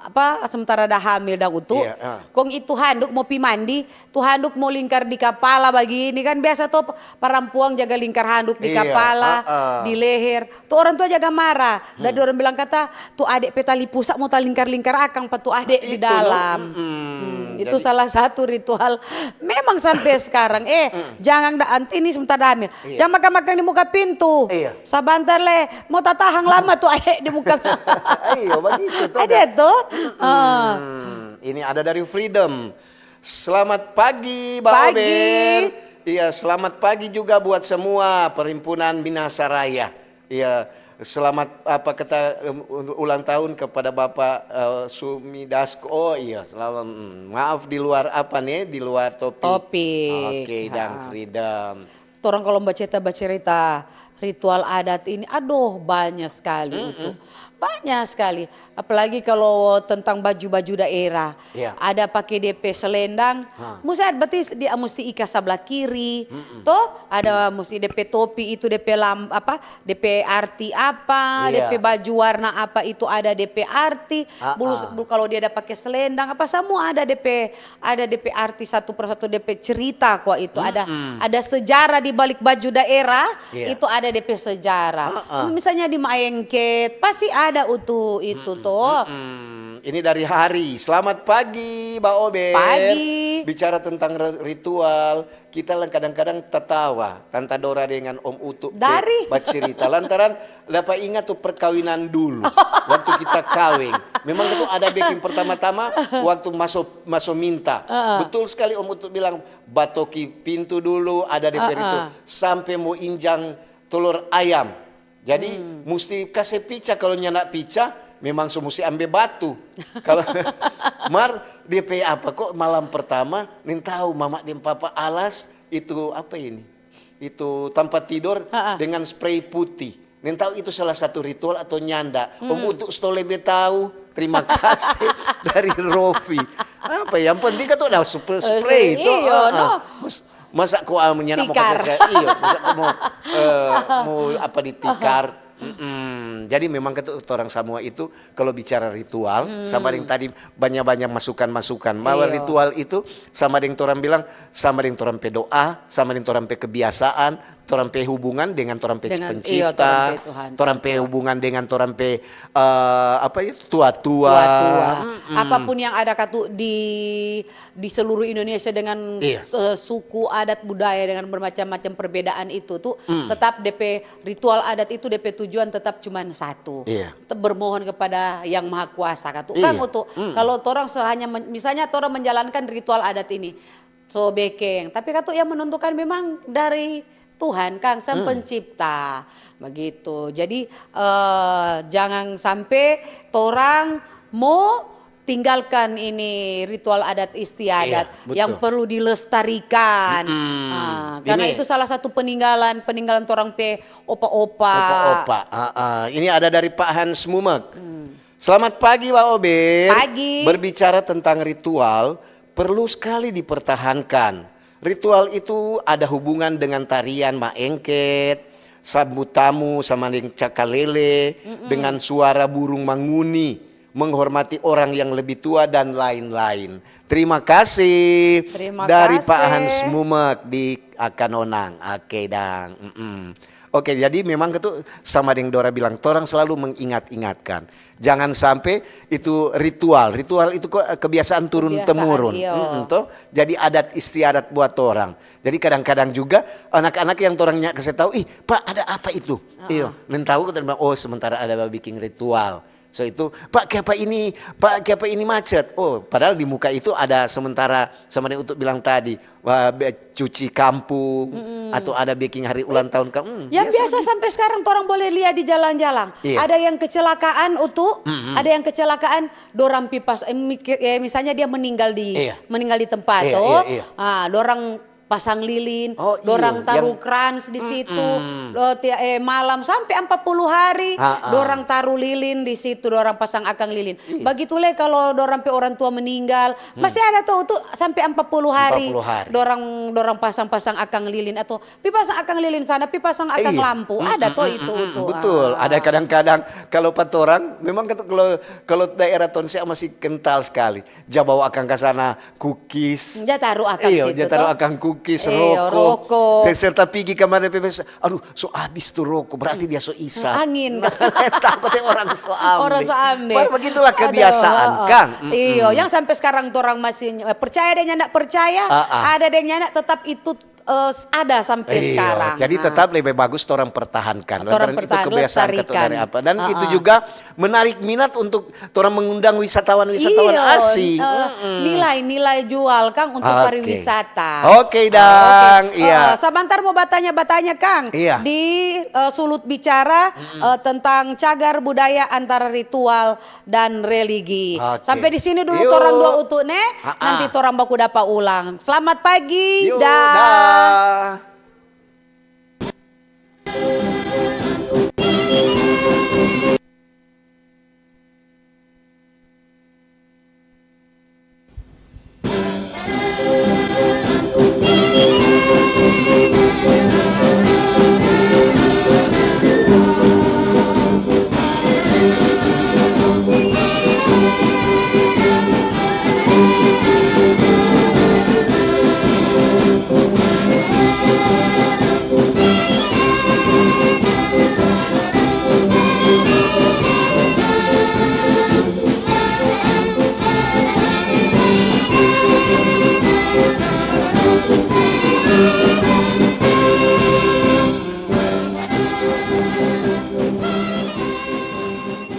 apa, sementara ada hamil dang Utu, kong itu handuk mo pi mandi, tu handuk mo lingkar di kapala bagini, kan biasa to, parampuang jaga lingkar handuk di kapala, di leher. Tu orang tua jaga mara. Dan dorang bilang kata, tu ade pe tali pusa mo talingkar-lingkar akang pa tu ade di dalam. Itu salah satu ritual. Memang sampe skarang, eh, jangan da-, anti ni sebentar da hamil. Jang makang-makang di muka pintu. Sabantar le, mo tatahang lama tu ade di muka. Iyo, bagitu tu. Ade tu. Ini ada dari Freedom. Selamat pagi, Ba Ober. Iya, selamat pagi juga buat semua perhimpunan Minahasa Raya. Iya, selamat, apa kata, em, ulang tahun kepada Bapak, eh, Sumidasko. Oh iya, selamat, mm, maaf di luar apa nih, di luar topik. Topik. Oke, dan Freedom. Torang kalau bacerita-bacerita ritual adat ini, adoh, banya skali itu. Banya skali. Apalagi kalau tentang baju-baju daerah. Ada pake depe selendang, musti ada, berarti dia musti ika sabla kiri. To, ada musti depe topi itu, depe lam-, apa, depe arti apa, depe baju warna apa itu ada depe arti. Bulu, bulu kalau dia ada pake selendang, apa, samua ada depe, ada depe arti satu persatu, depe cerita kwa itu. Ada, ada sejarah di balik baju daerah, itu ada depe sejarah. Misalnya di Maengket, pasti ada utu itu to. Ini dari Hari. Selamat pagi, Ba Ober. Pagi. Bicara tentang re-, ritual, Kita lang kadang-kadang tatawa, Tanta Dora dengan Om Utu pe Dari? Bacirita. Lantaran dapa ingat tu perkawinan dulu, waktu kita kaweng. Memang itu ada beking pertama-tama waktu maso, maso minta. Betul sekali Om Utu bilang, batoki pintu dulu, ada depe ritu. Sampe mo injang tolor ayam. Jadi musti kase pica, kalo nyanda pica memang so musti ambe batu. Kalo mar depe apa ko malam pertama, nintau mama deng papa alas itu apa ini? Itu tampa tidor dengan spray putih. Nintau itu salah satu ritual atau nyanda. Om Utu sto lebe tau. Terima kasih dari Rofi. Apa yang penting kan tu ada spray, spray itu. Iyo, Ah, ah. No. Mas- Masa ko ah, nyanda mo Tikar. Kata saya, iyo, masa ko mo eh, mo apa ditikar. Mm-mm. Jadi memang kata orang semua itu kalau bicara ritual sama dengan tadi banyak-banyak masukan-masukan. Bahwa Iyo. Ritual itu sama dengan orang bilang sama dengan orang pe doa, sama dengan orang pe kebiasaan, orang pe hubungan dengan orang pe Dengan, pencipta, iyo, orang pe Tuhan. Orang pe hubungan dengan orang pe eh, apa itu tua-tua. Tua-tua. Mm-mm. Apapun yang ada katu di di seluruh Indonesia dengan Iya. eh, suku, adat, budaya dengan bermacam-macam perbedaan itu tuh tetap depe ritual adat itu depe tujuan tetap cuman satu. Iya. Tetap bermohon kepada Yang Maha Kuasa katu. Iya. Kan Utu, kalau orang se- hanya men- misalnya orang menjalankan ritual adat ini so bekeng, tapi katu yang menentukan memang dari Tuhan kang sang pencipta begitu. Jadi eh, jangan sampai orang mau tinggalkan ini ritual adat istiadat Iya, betul. Yang perlu dilestarikan. Ah, karena Ini- itu salah satu peninggalan peninggalan orang pe opa-opa. Opa-opa. Ah, ah. Ini ada dari Pak Hans Mumek. Selamat pagi, Wa Obir. Pagi. Berbicara tentang ritual, perlu sekali dipertahankan. Ritual itu ada hubungan dengan tarian maengket, sambut tamu sama deng cakalele, dengan suara burung manguni, menghormati orang yang lebih tua dan lain-lain. Terima kasih Terima dari Pak kasih. Hans Mumek di Akanonang. Oke dang. Mm-mm. Oke, jadi memang itu sama dengan Dora bilang, orang selalu mengingat-ingatkan. Jangan sampai itu ritual. Ritual itu kok eh, kebiasaan turun Kebiasaan, temurun. Iyo. Mm-mm, toh? Jadi adat istiadat buat orang. Jadi kadang-kadang juga anak-anak yang orangnya kasih tahu, ih Pak ada apa itu? Iyo, dan tahu kita bilang, oh sementara ada bikin ritual. So itu, Pak kiapa ini, Pak kiapa ini macet? Oh padahal di muka itu ada sementara sama dengan untuk bilang tadi, wah, be- cuci kampung, atau ada bikin hari ulang tahun kamu. Hmm, Yang biasa sampai sekarang orang boleh lihat di jalan-jalan. Iya. Ada yang kecelakaan Utu, ada yang kecelakaan dorang pipas eh, mikir- eh, misalnya dia meninggal di Iya. meninggal di tempat Iya, toh. Iya, iya. Ah, dorang pasang lilin, Oh, iya, dorang taruh yang- krans di situ, lo ti- eh, malam sampai empat puluh hari, Ah, ah. Dorang taruh lilin di situ, dorang pasang akang lilin. Begitu le kalau dorang pe orang tua meninggal, masih ada toh Utu sampai empat puluh hari. Empat puluh hari. Dorang dorang pasang-pasang akang lilin atau pi pasang akang lilin sana, pi pasang akang Iya. Lampu. Ada toh itu Utu. Betul. Ah. Ada kadang-kadang kalau patorang, memang kata kalau kalau daerah Tonsea masih kental sekali. Ja bawa akang ke sana, kukis. Ja taruh akang Iyo, situ, ja taruh toh. Akang kukis, Iyo, roko. roko. Dan serta pigi kamar P P S, aduh, so abis tu roko, berarti dia so isa. Angin. Takutnya orang so ambe. Orang so ambe. Mar, begitulah Aduh, kebiasaan, heeh. Kang. Mm-mm. Iyo, yang sampai sekarang orang masih eh, percaya deng nyanda percaya, Ah, ah. Ada deng nyanda tetap itu eh, ada sampai Iyo, sekarang. Jadi Ah. tetap lebih bagus orang pertahankan. Orang Lantaran itu pertahan, kebiasaan kata lestarikan. Dari apa. Dan Ah, itu ah. juga menarik minat untuk orang mengundang wisatawan-wisatawan Iyo, asing. eh, Mm-mm. Nilai-nilai jual kang untuk Oke. Pariwisata. Oke, Ah, dang. oke. Iya. Eh, sebentar mau batanya-batanya kang Iya. di eh, sulut bicara eh, tentang cagar budaya antara ritual dan religi. Oke. Sampai di sini dulu Yuk. Torang dua Utu ne. Ah, ah. Nanti torang baku dapa ulang. Selamat pagi. Yuk, Dah. Dah.